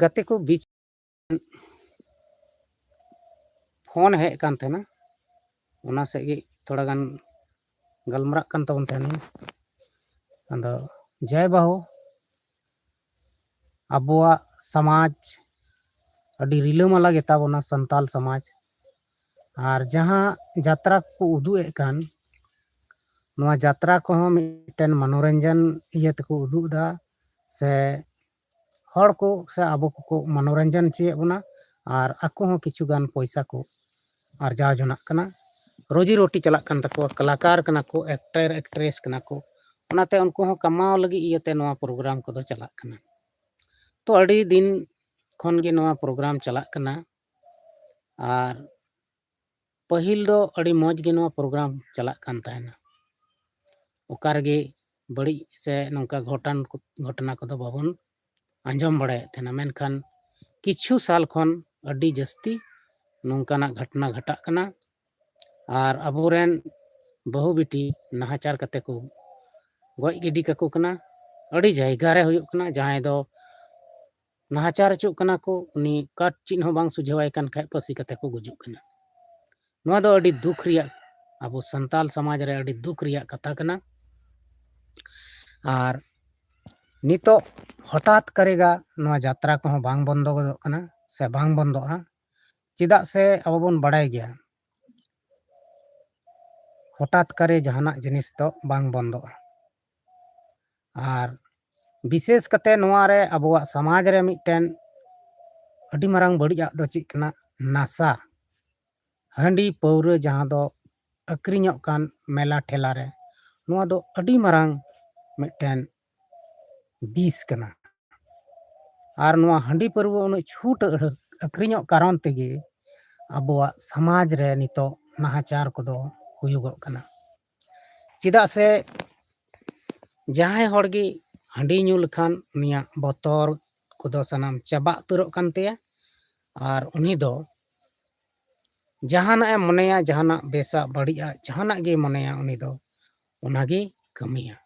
ᱜᱟᱛᱮ ᱠᱚ ᱵᱤᱪ ᱯᱷᱳᱱ ᱦᱮᱡ ᱠᱟᱱ ᱛᱟᱦᱮᱱᱟ, ᱚᱱᱟ ᱥᱮᱫ ᱜᱮ ᱛᱷᱚᱲᱟ ᱜᱟᱱ ᱜᱟᱞᱢᱟᱨᱟᱜ ᱠᱟᱱ ᱛᱟᱵᱚᱱ ᱛᱟᱦᱮᱱᱤᱧ᱾ ᱟᱫᱚ ᱡᱟᱭ ᱵᱟᱹᱦᱩ, ᱟᱵᱚᱣᱟᱜ ᱥᱚᱢᱟᱡᱽ ᱟᱹᱰᱤ ᱨᱤᱞᱟᱹᱢᱟᱞᱟ ᱜᱮᱛᱟ ᱵᱚᱱᱟ, ᱥᱟᱱᱛᱟᱞ ᱥᱚᱢᱟᱡᱽ᱾ ᱟᱨ ᱡᱟᱦᱟᱸ ᱡᱟᱛᱨᱟ ᱠᱚ ᱩᱫᱩᱜ ᱮᱫ ᱠᱟᱱ, ᱱᱚᱣᱟ ᱡᱟᱛᱨᱟ ᱠᱚᱦᱚᱸ ᱢᱤᱫᱴᱮᱱ ᱢᱚᱱᱳᱨᱚᱧᱡᱚᱱ ᱤᱭᱟᱹ ᱛᱮᱠᱚ ᱩᱫᱩᱜ ᱮᱫᱟ, ᱥᱮ ᱦᱚᱲ ᱠᱚ ᱥᱮ ᱟᱵᱚ ᱠᱚᱠᱚ ᱢᱚᱱᱳᱨᱚᱧᱡᱚᱱ ᱦᱚᱪᱚᱭᱮᱫ ᱵᱚᱱᱟ, ᱟᱨ ᱟᱠᱚ ᱦᱚᱸ ᱠᱤᱪᱷᱩ ᱜᱟᱱ ᱯᱚᱭᱥᱟ ᱠᱚ ᱟᱨᱡᱟᱣ ᱡᱚᱱᱟᱜ ᱠᱟᱱᱟ᱾ ᱨᱩᱡᱤ ᱨᱩᱴᱤ ᱪᱟᱞᱟᱜ ᱠᱟᱱ ᱛᱟᱠᱚᱣᱟ, ᱠᱟᱞᱟᱠᱟᱨ ᱠᱟᱱᱟ ᱠᱚ, ᱮᱠᱴᱟᱨ ᱮᱠᱴᱨᱮᱥ ᱠᱟᱱᱟ ᱠᱚ, ᱚᱱᱟᱛᱮ ᱩᱱᱠᱩ ᱦᱚᱸ ᱠᱟᱢᱟᱣ ᱞᱟᱹᱜᱤᱫ ᱤᱭᱟᱹᱛᱮ ᱱᱚᱣᱟ ᱯᱨᱳᱜᱨᱟᱢ ᱠᱚᱫᱚ ᱪᱟᱞᱟᱜ ᱠᱟᱱᱟ᱾ ᱛᱚ ᱟᱹᱰᱤ ᱫᱤᱱ ᱠᱷᱚᱱ ᱜᱮ ᱱᱚᱣᱟ ᱯᱨᱳᱜᱨᱟᱢ ᱪᱟᱞᱟᱜ ᱠᱟᱱᱟ, ᱟᱨ ᱯᱟᱹᱦᱤᱞ ᱫᱚ ᱟᱹᱰᱤ ᱢᱚᱡᱽ ᱜᱮ ᱱᱚᱣᱟ ᱯᱨᱳᱜᱨᱟᱢ ᱪᱟᱞᱟᱜ ᱠᱟᱱ ᱛᱟᱦᱮᱱᱟ᱾ ᱚᱠᱟ ᱨᱮᱜᱮ ᱵᱟᱹᱲᱤᱡ ᱥᱮ ᱱᱚᱝᱠᱟ ᱜᱷᱚᱴᱚᱱ ᱠᱚ, ᱜᱷᱚᱴᱚᱱᱟ ᱠᱚᱫᱚ ᱵᱟᱵᱚᱱ ᱟᱸᱡᱚᱢ ᱵᱟᱲᱟᱭᱮᱫ ᱛᱟᱦᱮᱱᱟ᱾ ᱢᱮᱱᱠᱷᱟᱱ ᱠᱤᱪᱷᱩ ᱥᱟᱞ ᱠᱷᱚᱱ ᱟᱹᱰᱤ ᱡᱟᱹᱥᱛᱤ ᱱᱚᱝᱠᱟᱱᱟᱜ ᱜᱷᱚᱴᱚᱱᱟ ᱜᱷᱟᱴᱟᱜ ᱠᱟᱱᱟ, ᱟᱨ ᱟᱵᱚᱨᱮᱱ ᱵᱟᱹᱦᱩ ᱵᱤᱴᱤ ᱱᱟᱦᱟᱪᱟᱨ ᱠᱟᱛᱮ ᱠᱚ ᱜᱚᱡ ᱜᱤᱰᱤ ᱠᱟᱠᱚ ᱠᱟᱱᱟ᱾ ᱟᱹᱰᱤ ᱡᱟᱭᱜᱟ ᱨᱮ ᱦᱩᱭᱩᱜ ᱠᱟᱱᱟ, ᱡᱟᱦᱟᱸᱭ ᱫᱚ ᱱᱟᱦᱟᱪᱟᱨ ᱦᱚᱪᱚᱜ ᱠᱟᱱᱟ ᱠᱚ, ᱩᱱᱤ ᱠᱟᱴ ᱪᱮᱫ ᱦᱚᱸ ᱵᱟᱝ ᱥᱩᱡᱷᱟᱹᱣᱟᱭ ᱠᱟᱱ ᱠᱷᱟᱡ ᱯᱟᱹᱥᱤ ᱠᱟᱛᱮ ᱠᱚ ᱜᱩᱡᱩᱜ ᱠᱟᱱᱟ᱾ ᱱᱚᱣᱟ ᱫᱚ ᱟᱹᱰᱤ ᱫᱩᱠ ᱨᱮᱭᱟᱜ, ᱟᱵᱚ ᱥᱟᱱᱛᱟᱞ ᱥᱚᱢᱟᱡᱽ ᱨᱮ ᱟᱹᱰᱤ ᱫᱩᱠ ᱨᱮᱭᱟᱜ ᱠᱟᱛᱷᱟ ᱠᱟᱱᱟ᱾ ᱟᱨ ᱱᱤᱛᱚᱜ ᱦᱚᱴᱟᱛ ᱠᱟᱨᱮᱜᱟ ᱱᱚᱣᱟ ᱡᱟᱛᱨᱟ ᱠᱚᱦᱚᱸ ᱵᱟᱝ ᱵᱚᱱᱫᱚ ᱜᱚᱫᱚᱜ ᱠᱟᱱᱟ ᱥᱮ ᱵᱟᱝ ᱵᱚᱱᱫᱚᱜᱼᱟ, ᱪᱮᱫᱟᱜ ᱥᱮ ᱟᱵᱚ ᱵᱚᱱ ᱵᱟᱲᱟᱭ ᱜᱮᱭᱟ ᱦᱚᱴᱟᱛ ᱠᱟᱨᱮ ᱡᱟᱦᱟᱱᱟᱜ ᱡᱤᱱᱤᱥ ᱫᱚ ᱵᱟᱝ ᱵᱚᱱᱫᱚᱜᱼᱟ᱾ ᱟᱨ ᱵᱤᱥᱮᱥ ᱠᱟᱛᱮ ᱱᱚᱣᱟ ᱨᱮ ᱟᱵᱚᱣᱟᱜ ᱥᱚᱢᱟᱡᱽ ᱨᱮ ᱢᱤᱫᱴᱮᱱ ᱟᱹᱰᱤ ᱢᱟᱨᱟᱝ ᱵᱟᱹᱲᱤᱡᱟᱜ ᱫᱚ ᱪᱮᱫ ᱠᱟᱱᱟ? ᱱᱟᱥᱟ, ᱦᱟᱺᱰᱤ ᱯᱟᱹᱣᱨᱟᱹ ᱡᱟᱦᱟᱸ ᱫᱚ ᱟᱹᱠᱷᱨᱤᱧᱚᱜ ᱠᱟᱱ ᱢᱮᱞᱟ ᱴᱷᱮᱞᱟ ᱨᱮ, ᱱᱚᱣᱟ ᱫᱚ ᱟᱹᱰᱤ ᱢᱟᱨᱟᱝ ᱢᱤᱫᱴᱮᱱ ᱵᱤᱥ ᱠᱟᱱᱟ᱾ ᱟᱨ ᱱᱚᱣᱟ ᱦᱟᱺᱰᱤ ᱯᱟᱹᱨᱣᱟᱹ ᱩᱱᱟᱹᱜ ᱪᱷᱩᱴ ᱟᱹᱠᱷᱨᱤᱧᱚᱜ ᱠᱟᱨᱚᱱ ᱛᱮᱜᱮ ᱟᱵᱚᱣᱟᱜ ᱥᱚᱢᱟᱡᱽ ᱨᱮ ᱱᱤᱛᱚᱜ ᱱᱟᱦᱟᱪᱟᱨ ᱠᱚᱫᱚ ᱦᱩᱭᱩᱜᱚᱜ ᱠᱟᱱᱟ᱾ ᱪᱮᱫᱟᱜ ᱥᱮ ᱡᱟᱦᱟᱸᱭ ᱦᱚᱲ ᱜᱮ ᱦᱟᱺᱰᱤ ᱧᱩ ᱞᱮᱠᱷᱟᱱ ᱩᱱᱤᱭᱟᱜ ᱵᱚᱛᱚᱨ ᱠᱚᱫᱚ ᱥᱟᱱᱟᱢ ᱪᱟᱵᱟ ᱩᱛᱟᱹᱨᱚᱜ ᱠᱟᱱ ᱛᱟᱭᱟ, ᱟᱨ ᱩᱱᱤ ᱫᱚ ᱡᱟᱦᱟᱱᱟᱜ ᱮ ᱢᱚᱱᱮᱭᱟ, ᱡᱟᱦᱟᱱᱟᱜ ᱵᱮᱥᱟᱜ ᱵᱟᱹᱲᱤᱡᱟᱜ ᱡᱟᱦᱟᱱᱟᱜ ᱜᱮ ᱢᱚᱱᱮᱭᱟ, ᱩᱱᱤ ᱫᱚ ᱚᱱᱟᱜᱮ ᱠᱟᱹᱢᱤᱭᱟ᱾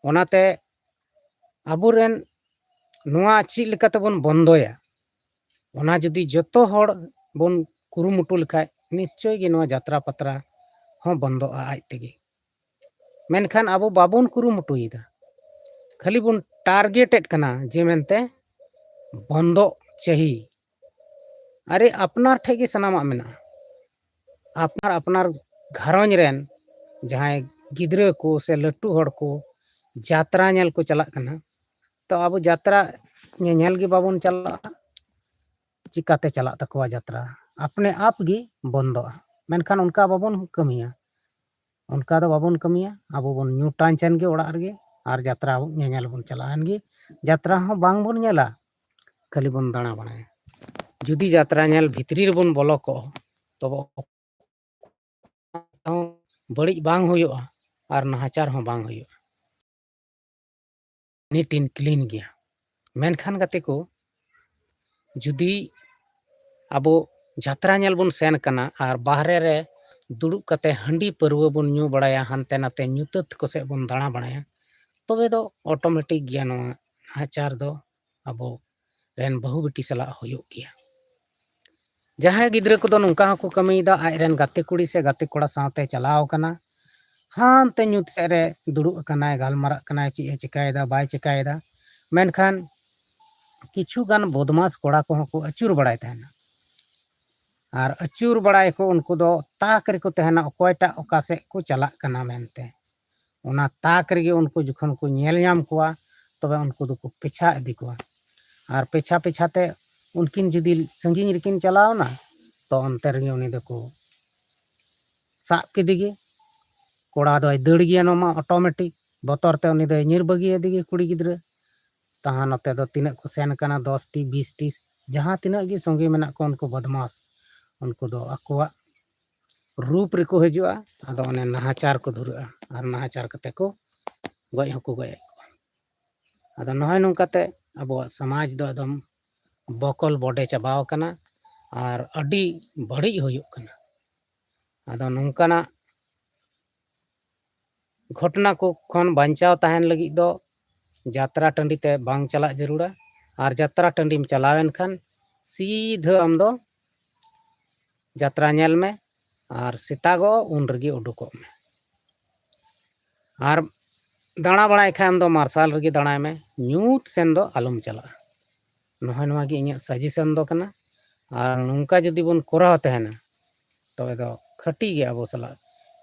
ᱚᱱᱟᱛᱮ ᱟᱵᱚᱨᱮᱱ ᱱᱚᱣᱟ ᱪᱮᱫ ᱞᱮᱠᱟᱛᱮᱵᱚᱱ ᱵᱚᱱᱫᱚᱭᱟ, ᱚᱱᱟ ᱡᱩᱫᱤ ᱡᱚᱛᱚ ᱦᱚᱲ ᱵᱚᱱ ᱠᱩᱨᱩᱢᱩᱴᱩ ᱞᱮᱠᱷᱟᱡ, ᱱᱤᱥᱪᱚᱭ ᱜᱮ ᱱᱚᱣᱟ ᱡᱟᱛᱨᱟ ᱯᱟᱛᱨᱟ ᱦᱚᱸ ᱵᱚᱱᱫᱚᱜᱼᱟ ᱟᱡ ᱛᱮᱜᱮ᱾ ᱢᱮᱱᱠᱷᱟᱱ ᱟᱵᱚ ᱵᱟᱵᱚᱱ ᱠᱩᱨᱩᱢᱩᱴᱩᱭᱮᱫᱟ, ᱠᱷᱟᱹᱞᱤ ᱵᱚᱱ ᱴᱟᱨᱜᱮᱴᱮᱫ ᱠᱟᱱᱟ ᱡᱮ ᱢᱮᱱᱛᱮ ᱵᱚᱱᱫᱚᱜ ᱪᱟᱹᱦᱤ᱾ ᱟᱨᱮ, ᱟᱯᱱᱟᱨ ᱴᱷᱮᱡ ᱜᱮ ᱥᱟᱱᱟᱢᱟᱜ ᱢᱮᱱᱟᱜᱼᱟ᱾ ᱟᱯᱱᱟᱨ ᱟᱯᱱᱟᱨ ᱜᱷᱟᱨᱚᱸᱡᱽ ᱨᱮᱱ ᱡᱟᱦᱟᱸᱭ ᱜᱤᱫᱽᱨᱟᱹ ᱠᱚ ᱥᱮ ᱞᱟᱹᱴᱩ ᱦᱚᱲ ᱠᱚ ᱡᱟᱛᱨᱟ ᱧᱮᱞ ᱠᱚ ᱪᱟᱞᱟᱜ ᱠᱟᱱᱟ, ᱛᱚ ᱟᱵᱚ ᱡᱟᱛᱨᱟ ᱧᱮᱧᱮᱞ ᱜᱮ ᱵᱟᱵᱚᱱ ᱪᱟᱞᱟᱜᱼᱟ, ᱪᱤᱠᱟᱛᱮ ᱪᱟᱞᱟᱜ ᱛᱟᱠᱚᱣᱟ ᱡᱟᱛᱨᱟ? ᱟᱯᱱᱮ ᱟᱯ ᱜᱮ ᱵᱚᱱᱫᱚᱜᱼᱟ᱾ ᱢᱮᱱᱠᱷᱟᱱ ᱚᱱᱠᱟ ᱵᱟᱵᱚᱱ ᱠᱟᱹᱢᱤᱭᱟ, ᱚᱱᱠᱟ ᱫᱚ ᱵᱟᱵᱚᱱ ᱠᱟᱹᱢᱤᱭᱟ᱾ ᱟᱵᱚ ᱵᱚᱱ ᱧᱩ ᱴᱟᱧᱪᱟᱱ ᱜᱮ ᱚᱲᱟᱜ ᱨᱮᱜᱮ, ᱟᱨ ᱡᱟᱛᱨᱟ ᱧᱮᱧᱮᱞ ᱵᱚᱱ ᱪᱟᱞᱟᱜᱼᱟ᱾ ᱮᱱᱜᱮ ᱡᱟᱛᱨᱟ ᱦᱚᱸ ᱵᱟᱝ ᱵᱚᱱ ᱧᱮᱞᱟ, ᱠᱷᱟᱹᱞᱤ ᱵᱚᱱ ᱫᱟᱬᱟ ᱵᱟᱲᱟᱭᱟ᱾ ᱡᱩᱫᱤ ᱡᱟᱛᱨᱟ ᱧᱮᱞ ᱵᱷᱤᱛᱨᱤ ᱨᱮᱵᱚᱱ ᱵᱚᱞᱚ ᱠᱚᱜᱼᱟ, ᱛᱚᱵᱮ ᱦᱚᱸ ᱵᱟᱹᱲᱤᱡ ᱵᱟᱝ ᱦᱩᱭᱩᱜᱼᱟ ᱟᱨ ᱱᱟᱦᱟᱪᱟᱨ ᱦᱚᱸ ᱵᱟᱝ ᱦᱩᱭᱩᱜᱼᱟ᱾ ᱱᱤᱴ ᱮᱱᱰ ᱠᱞᱤᱱ ᱜᱮᱭᱟ᱾ ᱢᱮᱱᱠᱷᱟᱱ ᱜᱟᱛᱮ ᱠᱚ, ᱡᱩᱫᱤ ᱟᱵᱚ ᱡᱟᱛᱨᱟ ᱧᱮᱞ ᱵᱚᱱ ᱥᱮᱱ ᱠᱟᱱᱟ ᱟᱨ ᱵᱟᱦᱨᱮ ᱨᱮ ᱫᱩᱲᱩᱵ ᱠᱟᱛᱮ ᱦᱟᱺᱰᱤ ᱯᱟᱹᱨᱣᱟᱹ ᱵᱚᱱ ᱧᱩ ᱵᱟᱲᱟᱭᱟ, ᱦᱟᱱᱛᱮ ᱱᱟᱛᱮ ᱧᱩᱛᱟᱹᱛ ᱠᱚ ᱥᱮᱫ ᱵᱚᱱ ᱫᱟᱬᱟ ᱵᱟᱲᱟᱭᱟ, ᱛᱚᱵᱮ ᱫᱚ ᱚᱴᱳᱢᱮᱴᱤᱠ ᱜᱮᱭᱟ ᱱᱚᱣᱟ ᱱᱟᱦᱟᱪᱟᱨ ᱫᱚ ᱟᱵᱚ ᱨᱮᱱ ᱵᱟᱹᱦᱩ ᱵᱤᱴᱤ ᱥᱟᱞᱟᱜ ᱦᱩᱭᱩᱜ ᱜᱮᱭᱟ᱾ ᱡᱟᱦᱟᱸᱭ ᱜᱤᱫᱽᱨᱟᱹ ᱠᱚᱫᱚ ᱱᱚᱝᱠᱟ ᱦᱚᱸᱠᱚ ᱠᱟᱹᱢᱤᱭᱮᱫᱟ, ᱟᱡ ᱨᱮᱱ ᱜᱟᱛᱮ ᱠᱩᱲᱤ ᱥᱮ ᱜᱟᱛᱮ ᱠᱚᱲᱟ ᱥᱟᱶᱛᱮ ᱪᱟᱞᱟᱣ ᱟᱠᱟᱱᱟ, ᱦᱟᱱᱛᱮ ᱧᱩᱛ ᱥᱮᱫ ᱨᱮ ᱫᱩᱲᱩᱵ ᱟᱠᱟᱱᱟᱭ, ᱜᱟᱞᱢᱟᱨᱟᱜ ᱠᱟᱱᱟᱭ, ᱪᱮᱫ ᱮ ᱪᱮᱠᱟᱭᱮᱫᱟ ᱵᱟᱭ ᱪᱮᱠᱟᱭᱮᱫᱟ, ᱢᱮᱱᱠᱷᱟᱱ ᱠᱤᱪᱷᱩ ᱜᱟᱱ ᱵᱚᱫᱢᱟᱥ ᱠᱚᱲᱟ ᱠᱚᱦᱚᱸ ᱠᱚ ᱟᱹᱪᱩᱨ ᱵᱟᱲᱟᱭ ᱛᱟᱦᱮᱱᱟ᱾ ᱟᱨ ᱟᱹᱪᱩᱨ ᱵᱟᱲᱟᱭᱟᱠᱚ, ᱩᱱᱠᱩ ᱫᱚ ᱛᱟᱠ ᱨᱮᱠᱚ ᱛᱟᱦᱮᱱᱟ, ᱚᱠᱚᱭᱴᱟᱜ ᱚᱠᱟ ᱥᱮᱫ ᱠᱚ ᱪᱟᱞᱟᱜ ᱠᱟᱱᱟ ᱢᱮᱱᱛᱮ᱾ ᱚᱱᱟ ᱛᱟᱠ ᱨᱮᱜᱮ ᱩᱱᱠᱩ ᱡᱚᱠᱷᱚᱱ ᱠᱚ ᱧᱮᱞ ᱧᱟᱢ ᱠᱚᱣᱟ, ᱛᱚᱵᱮ ᱩᱱᱠᱩ ᱫᱚᱠᱚ ᱯᱮᱪᱷᱟ ᱤᱫᱤ ᱠᱚᱣᱟ᱾ ᱟᱨ ᱯᱮᱪᱷᱟ ᱯᱮᱪᱷᱟ ᱛᱮ ᱩᱱᱠᱤᱱ ᱡᱩᱫᱤ ᱥᱟᱺᱜᱤᱧ ᱨᱮᱠᱤᱱ ᱪᱟᱞᱟᱣᱱᱟ, ᱛᱚ ᱚᱱᱛᱮ ᱨᱮᱜᱮ ᱩᱱᱤ ᱫᱚᱠᱚ ᱥᱟᱵ ᱠᱮᱫᱮ ᱜᱮ᱾ ᱠᱚᱲᱟ ᱫᱚᱭ ᱫᱟᱹᱲ ᱜᱮᱭᱟ, ᱱᱚᱣᱟ ᱢᱟ ᱚᱴᱳᱢᱮᱴᱤᱠ ᱵᱚᱛᱚᱨ ᱛᱮ ᱩᱱᱤ ᱫᱚᱭ ᱧᱤᱨ ᱵᱟᱹᱜᱤᱭᱟᱫᱮ ᱜᱮ ᱠᱩᱲᱤ ᱜᱤᱫᱽᱨᱟᱹ᱾ ᱛᱟᱦᱟ ᱱᱚᱛᱮ ᱫᱚ ᱛᱤᱱᱟᱹᱜ ᱠᱚ ᱥᱮᱱ ᱠᱟᱱᱟ, ᱫᱚᱥ ᱴᱤ, ᱵᱤᱥ ᱴᱤ, ᱡᱟᱦᱟᱸ ᱛᱤᱱᱟᱹᱜ ᱜᱮ ᱥᱚᱸᱜᱮ ᱢᱮᱱᱟᱜ ᱠᱚ, ᱩᱱᱠᱩ ᱵᱚᱫᱢᱟᱥ, ᱩᱱᱠᱩ ᱫᱚ ᱟᱠᱚᱣᱟᱜ ᱨᱩᱯ ᱨᱮᱠᱚ ᱦᱤᱡᱩᱜᱼᱟ᱾ ᱟᱫᱚ ᱚᱱᱮ ᱱᱟᱦᱟᱪᱟᱨ ᱠᱚ ᱫᱷᱩᱨᱟᱹᱜᱼᱟ ᱟᱨ ᱱᱟᱦᱟᱪᱟᱨ ᱠᱟᱛᱮ ᱠᱚ ᱜᱚᱡ ᱦᱚᱸᱠᱚ ᱜᱚᱡ ᱮᱫ ᱠᱚᱣᱟ᱾ ᱟᱫᱚ ᱱᱚᱜᱼᱚᱭ ᱱᱚᱝᱠᱟᱛᱮ ᱟᱵᱚᱣᱟᱜ ᱥᱚᱢᱟᱡᱽ ᱫᱚ ᱮᱠᱫᱚᱢ ᱵᱚᱠᱚᱞ ᱵᱚᱰᱮ ᱪᱟᱵᱟᱣ ᱟᱠᱟᱱᱟ ᱟᱨ ᱟᱹᱰᱤ ᱵᱟᱹᱲᱤᱡ ᱦᱩᱭᱩᱜ ᱠᱟᱱᱟ᱾ ᱟᱫᱚ ᱱᱚᱝᱠᱟᱱᱟᱜ ᱜᱷᱚᱴᱚᱱᱟ ᱠᱚ ᱠᱷᱚᱱ ᱵᱟᱧᱪᱟᱣ ᱛᱟᱦᱮᱱ ᱞᱟᱹᱜᱤᱫ ᱫᱚ ᱡᱟᱛᱨᱟ ᱴᱟᱺᱰᱤ ᱛᱮ ᱵᱟᱝ ᱪᱟᱞᱟᱜ ᱡᱟᱹᱨᱩᱲᱟ᱾ ᱟᱨ ᱡᱟᱛᱨᱟ ᱴᱟᱺᱰᱤᱢ ᱪᱟᱞᱟᱣᱮᱱ ᱠᱷᱟᱱ ᱥᱤᱫᱷᱟᱹ ᱟᱢ ᱫᱚ ᱡᱟᱛᱨᱟ ᱧᱮᱞ ᱢᱮ, ᱟᱨ ᱥᱮᱛᱟᱜᱚᱜ ᱩᱱ ᱨᱮᱜᱮ ᱩᱰᱩᱠᱚᱜ ᱢᱮ᱾ ᱟᱨ ᱫᱟᱬᱟ ᱵᱟᱲᱟᱭ ᱠᱷᱟᱱ ᱫᱚ ᱢᱟᱨᱥᱟᱞ ᱨᱮᱜᱮ ᱫᱟᱬᱟᱭ ᱢᱮ, ᱧᱩᱛ ᱥᱮᱱ ᱫᱚ ᱟᱞᱚᱢ ᱪᱟᱞᱟᱜᱼᱟ᱾ ᱱᱚᱜᱼᱚᱭ ᱱᱚᱣᱟ ᱜᱮ ᱤᱧᱟᱹᱜ ᱥᱟᱡᱮᱥᱚᱱ ᱫᱚ ᱠᱟᱱᱟ᱾ ᱟᱨ ᱱᱚᱝᱠᱟ ᱡᱩᱫᱤ ᱵᱚᱱ ᱠᱚᱨᱟᱣ ᱛᱟᱦᱮᱱᱟ, ᱛᱚᱵᱮ ᱫᱚ ᱠᱷᱟᱹᱴᱤ ᱜᱮ ᱟᱵᱚ ᱥᱟᱞᱟᱜ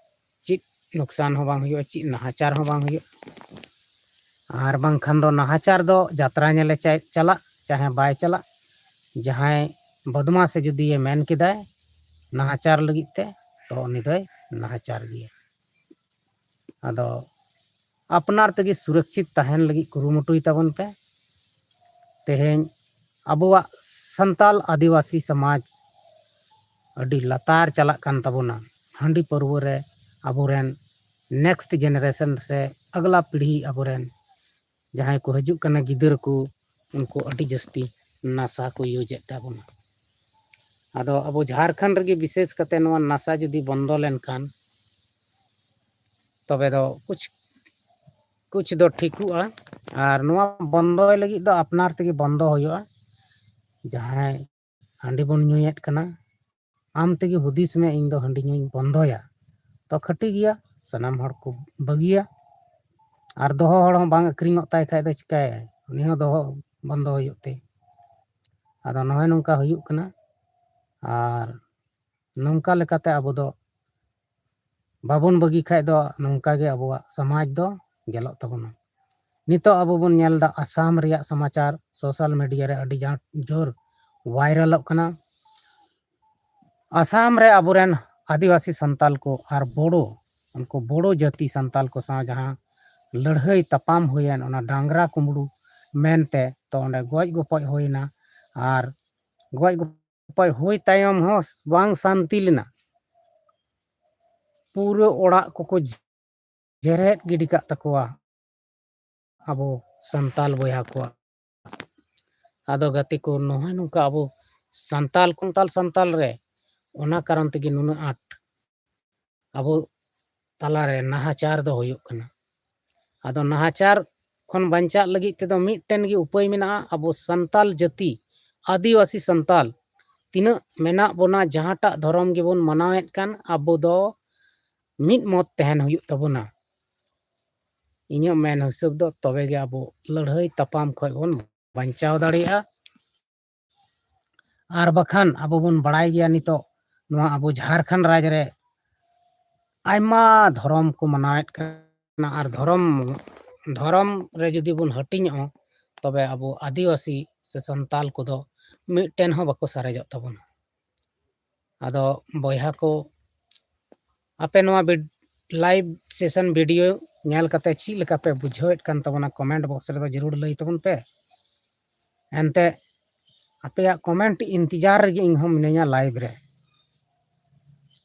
ᱪᱮᱫ ᱱᱩᱠᱥᱟᱱ ᱦᱚᱸ ᱵᱟᱝ ᱦᱩᱭᱩᱜᱼᱟ, ᱪᱮᱫ ᱱᱟᱦᱟᱪᱟᱨ ᱦᱚᱸ ᱵᱟᱝ ᱦᱩᱭᱩᱜᱼᱟ᱾ ᱟᱨ ᱵᱟᱝᱠᱷᱟᱱ ᱫᱚ ᱱᱟᱦᱟᱪᱟᱨ ᱫᱚ ᱡᱟᱛᱨᱟ ᱧᱮᱞᱮ ᱪᱟᱭ-, ᱪᱟᱞᱟᱜ ᱪᱟᱦᱮ ᱵᱟᱭ ᱪᱟᱞᱟᱜ, ᱡᱟᱦᱟᱸᱭ ᱵᱚᱫᱢᱟᱥᱮ ᱡᱩᱫᱤᱭᱮ ᱢᱮᱱ ᱠᱮᱫᱟᱭ ᱱᱟᱦᱟᱪᱟᱨ ᱞᱟᱹᱜᱤᱫ ᱛᱮ, ᱛᱚ ᱩᱱᱤ ᱫᱚᱭ ᱱᱟᱦᱟᱪᱟᱨ ᱜᱮᱭᱟ᱾ ᱟᱫᱚ ᱟᱯᱱᱟᱨ ᱛᱮᱜᱮ ᱥᱩᱨᱚᱠᱪᱷᱤᱛ ᱛᱟᱦᱮᱱ ᱞᱟᱹᱜᱤᱫ ᱠᱩᱨᱩᱢᱩᱴᱩᱭ ᱛᱟᱵᱚᱱ ᱯᱮ᱾ ᱛᱮᱦᱮᱧ ᱟᱵᱚᱣᱟᱜ ᱥᱟᱱᱛᱟᱞ ᱟᱹᱫᱤᱵᱟᱹᱥᱤ ᱥᱚᱢᱟᱡᱽ ᱟᱹᱰᱤ ᱞᱟᱛᱟᱨ ᱪᱟᱞᱟᱜ ᱠᱟᱱ ᱛᱟᱵᱚᱱᱟ᱾ ᱦᱟᱺᱰᱤ ᱯᱟᱹᱨᱣᱟᱹ ᱨᱮ ᱟᱵᱚᱨᱮᱱ next generation ᱥᱮ ᱟᱜᱽᱞᱟ ᱯᱤᱲᱦᱤ ᱟᱵᱚᱨᱮᱱ ᱡᱟᱦᱟᱸᱭ ᱠᱚ ᱦᱤᱡᱩᱜ ᱠᱟᱱᱟ ᱜᱤᱫᱟᱹᱨ ᱠᱚ, ᱩᱱᱠᱩ ᱟᱹᱰᱤ ᱡᱟᱹᱥᱛᱤ ᱱᱟᱥᱟ ᱠᱚ ᱤᱭᱩᱡᱮᱫ ᱛᱟᱵᱚᱱᱟ᱾ ᱟᱫᱚ ᱟᱵᱚ ᱡᱷᱟᱲᱠᱷᱚᱸᱰ ᱨᱮᱜᱮ ᱵᱤᱥᱮᱥ ᱠᱟᱛᱮ ᱱᱚᱣᱟ ᱱᱟᱥᱟ ᱡᱩᱫᱤ ᱵᱚᱱᱫᱚ ᱞᱮᱱᱠᱷᱟᱱ, ᱛᱚᱵᱮ ᱫᱚ ᱠᱩᱪ ᱠᱩᱪ ᱫᱚ ᱴᱷᱤᱠᱚᱜᱼᱟ᱾ ᱟᱨ ᱱᱚᱣᱟ ᱵᱚᱱᱫᱚᱭ ᱞᱟᱹᱜᱤᱫ ᱫᱚ ᱟᱯᱱᱟᱨ ᱛᱮᱜᱮ ᱵᱚᱱᱫᱚ ᱦᱩᱭᱩᱜᱼᱟ᱾ ᱡᱟᱦᱟᱸᱭ ᱦᱟᱺᱰᱤ ᱵᱚᱱ ᱧᱩᱭᱮᱫ ᱠᱟᱱᱟ, ᱟᱢ ᱛᱮᱜᱮ ᱦᱩᱫᱤᱥ ᱢᱮ, ᱤᱧ ᱫᱚ ᱦᱟᱺᱰᱤ ᱧᱩᱧ ᱵᱚᱱᱫᱚᱭᱟ᱾ ᱛᱚ ᱠᱷᱟᱹᱴᱤ ᱜᱮᱭᱟ, ᱥᱟᱱᱟᱢ ᱦᱚᱲ ᱠᱚ ᱵᱟᱹᱜᱤᱭᱟ᱾ ᱟᱨ ᱫᱚᱦᱚ ᱦᱚᱲ ᱦᱚᱸ ᱵᱟᱝ ᱟᱹᱠᱷᱨᱤᱧᱚᱜ ᱛᱟᱭ ᱠᱷᱟᱡ ᱫᱚ ᱪᱤᱠᱟᱹᱭᱟᱭ? ᱩᱱᱤ ᱦᱚᱸ ᱫᱚᱦᱚ ᱵᱚᱱᱫᱚ ᱦᱩᱭᱩᱜ ᱛᱮ᱾ ᱟᱫᱚ ᱱᱚᱜᱼᱚᱭ ᱱᱚᱝᱠᱟ ᱦᱩᱭᱩᱜ ᱠᱟᱱᱟ᱾ ᱟᱨ ᱱᱚᱝᱠᱟ ᱞᱮᱠᱟᱛᱮ ᱟᱵᱚ ᱫᱚ ᱵᱟᱵᱚᱱ ᱵᱟᱹᱜᱤ ᱠᱷᱟᱡ ᱫᱚ ᱱᱚᱝᱠᱟ ᱜᱮ ᱟᱵᱚᱣᱟᱜ ᱥᱚᱢᱟᱡᱽ ᱫᱚ ᱜᱮᱞᱚᱜ ᱛᱟᱵᱚᱱᱟ᱾ ᱱᱤᱛᱚᱜ ᱟᱵᱚ ᱵᱚᱱ ᱧᱮᱞ ᱮᱫᱟ ᱟᱥᱟᱢ ᱨᱮᱭᱟᱜ ᱥᱚᱢᱟᱪᱟᱨ social media ᱨᱮ ᱟᱹᱰᱤ ᱡᱟ-, ᱡᱳᱨ ᱵᱷᱟᱭᱨᱟᱞᱚᱜ ᱠᱟᱱᱟ᱾ ᱟᱥᱟᱢ ᱨᱮ ᱟᱵᱚᱨᱮᱱ ᱟᱹᱫᱤᱵᱟᱹᱥᱤ ᱥᱟᱱᱛᱟᱞ ᱠᱚ ᱟᱨ ᱵᱳᱰᱳ, ᱩᱱᱠᱩ ᱵᱳᱰᱳ ᱡᱟᱹᱛᱤ ᱥᱟᱱᱛᱟᱞ ᱠᱚ ᱥᱟᱶ ᱡᱟᱦᱟᱸ ᱞᱟᱹᱲᱦᱟᱹᱭ ᱛᱟᱯᱟᱢ ᱦᱩᱭᱮᱱ, ᱚᱱᱟ ᱰᱟᱝᱨᱟ ᱠᱩᱢᱵᱽᱲᱩ ᱢᱮᱱᱛᱮ, ᱛᱚ ᱚᱸᱰᱮ ᱜᱚᱡ ᱜᱚᱯᱚᱡ ᱦᱩᱭᱮᱱᱟ᱾ ᱟᱨ ᱜᱚᱡ ᱜᱚᱯᱚᱡ ᱦᱩᱭ ᱛᱟᱭᱚᱢ ᱦᱚᱸ ᱵᱟᱝ ᱥᱟᱱᱛᱤ ᱞᱮᱱᱟ, ᱯᱩᱨᱟᱹ ᱚᱲᱟᱜ ᱠᱚᱠᱚ ᱡᱮᱨᱮᱫ ᱜᱤᱰᱤ ᱠᱟᱜ ᱛᱟᱠᱚᱣᱟ ᱟᱵᱚ ᱥᱟᱱᱛᱟᱞ ᱵᱚᱭᱦᱟ ᱠᱚᱣᱟᱜ᱾ ᱟᱫᱚ ᱜᱟᱛᱮ ᱠᱚ, ᱱᱚᱜᱼᱚᱭ ᱱᱚᱝᱠᱟ ᱟᱵᱚ ᱥᱟᱱᱛᱟᱞ, ᱠᱩᱱᱛᱟᱞ ᱥᱟᱱᱛᱟᱞ ᱨᱮ ᱚᱱᱟ ᱠᱟᱨᱚᱱ ᱛᱮᱜᱮ ᱱᱩᱱᱟᱹᱜ ᱟᱸᱴ ᱟᱵᱚ ᱛᱟᱞᱟᱨᱮ ᱱᱟᱦᱟᱪᱟᱨ ᱫᱚ ᱦᱩᱭᱩᱜ ᱠᱟᱱᱟ᱾ ᱟᱫᱚ ᱱᱟᱦᱟᱪᱟᱨ ᱠᱷᱚᱱ ᱵᱟᱧᱪᱟᱜ ᱞᱟᱹᱜᱤᱫ ᱛᱮᱫᱚ ᱢᱤᱫᱴᱮᱱ ᱜᱮ ᱩᱯᱟᱹᱭ ᱢᱮᱱᱟᱜᱼᱟ᱾ ᱟᱵᱚ ᱥᱟᱱᱛᱟᱞ ᱡᱟᱹᱛᱤ, ᱟᱹᱫᱤᱵᱟᱹᱥᱤ ᱥᱟᱱᱛᱟᱞ ᱛᱤᱱᱟᱹᱜ ᱢᱮᱱᱟᱜ ᱵᱚᱱᱟ, ᱡᱟᱦᱟᱸᱴᱟᱜ ᱫᱷᱚᱨᱚᱢ ᱜᱮᱵᱚᱱ ᱢᱟᱱᱟᱣᱮᱫ ᱠᱟᱱ, ᱟᱵᱚ ᱫᱚ ᱢᱤᱫ ᱢᱚᱛ ᱛᱟᱦᱮᱱ ᱦᱩᱭᱩᱜ ᱛᱟᱵᱚᱱᱟ᱾ ᱤᱧᱟᱹᱜ ᱢᱮᱱ ᱦᱤᱥᱟᱹᱵ ᱫᱚ ᱛᱚᱵᱮ ᱜᱮ ᱟᱵᱚ ᱞᱟᱹᱲᱦᱟᱹᱭ ᱛᱟᱯᱟᱢ ᱠᱷᱚᱱ ᱵᱚᱱ ᱵᱟᱧᱪᱟᱣ ᱫᱟᱲᱮᱭᱟᱜᱼᱟ᱾ ᱟᱨ ᱵᱟᱠᱷᱟᱱ ᱟᱵᱚ ᱵᱚᱱ ᱵᱟᱲᱟᱭ ᱜᱮᱭᱟ, ᱱᱤᱛᱚᱜ ᱱᱚᱣᱟ ᱟᱵᱚ ᱡᱷᱟᱲᱠᱷᱚᱸᱰ ᱨᱟᱡᱽ ᱨᱮ ᱟᱭᱢᱟ ᱫᱷᱚᱨᱚᱢ ᱠᱚ ᱢᱟᱱᱟᱣᱮᱫ ᱠᱟᱱᱟ, ᱟᱨ ᱫᱷᱚᱨᱚᱢ, ᱫᱷᱚᱨᱚᱢ ᱨᱮ ᱡᱩᱫᱤ ᱵᱚᱱ ᱦᱟᱹᱴᱤᱧᱚᱜᱼᱟ, ᱛᱚᱵᱮ ᱟᱵᱚ ᱟᱹᱫᱤᱵᱟᱹᱥᱤ ᱥᱮ ᱥᱟᱱᱛᱟᱞ ᱠᱚᱫᱚ ᱢᱤᱫᱴᱮᱱ ᱦᱚᱸ ᱵᱟᱠᱚ ᱥᱟᱨᱮᱡᱚᱜ ᱛᱟᱵᱚᱱᱟ᱾ ᱟᱫᱚ ᱵᱚᱭᱦᱟ ᱠᱚ, ᱟᱯᱮ ᱱᱚᱣᱟ ᱵᱤᱰ-, live session video ᱧᱮᱞ ᱠᱟᱛᱮ ᱪᱮᱫ ᱞᱮᱠᱟ ᱯᱮ ᱵᱩᱡᱷᱟᱹᱣᱮᱫ ᱠᱟᱱ ᱛᱟᱵᱚᱱᱟ? Comment box ᱨᱮᱫᱚ ᱡᱟᱹᱨᱩᱲ ᱞᱟᱹᱭ ᱛᱟᱵᱚᱱ ᱯᱮ᱾ ᱮᱱᱛᱮ ᱟᱯᱮᱭᱟᱜ comment ᱤᱱᱛᱮᱡᱟᱨ ᱨᱮᱜᱮ ᱤᱧ ᱦᱚᱸ ᱢᱤᱱᱟᱹᱧᱟ live ᱨᱮ᱾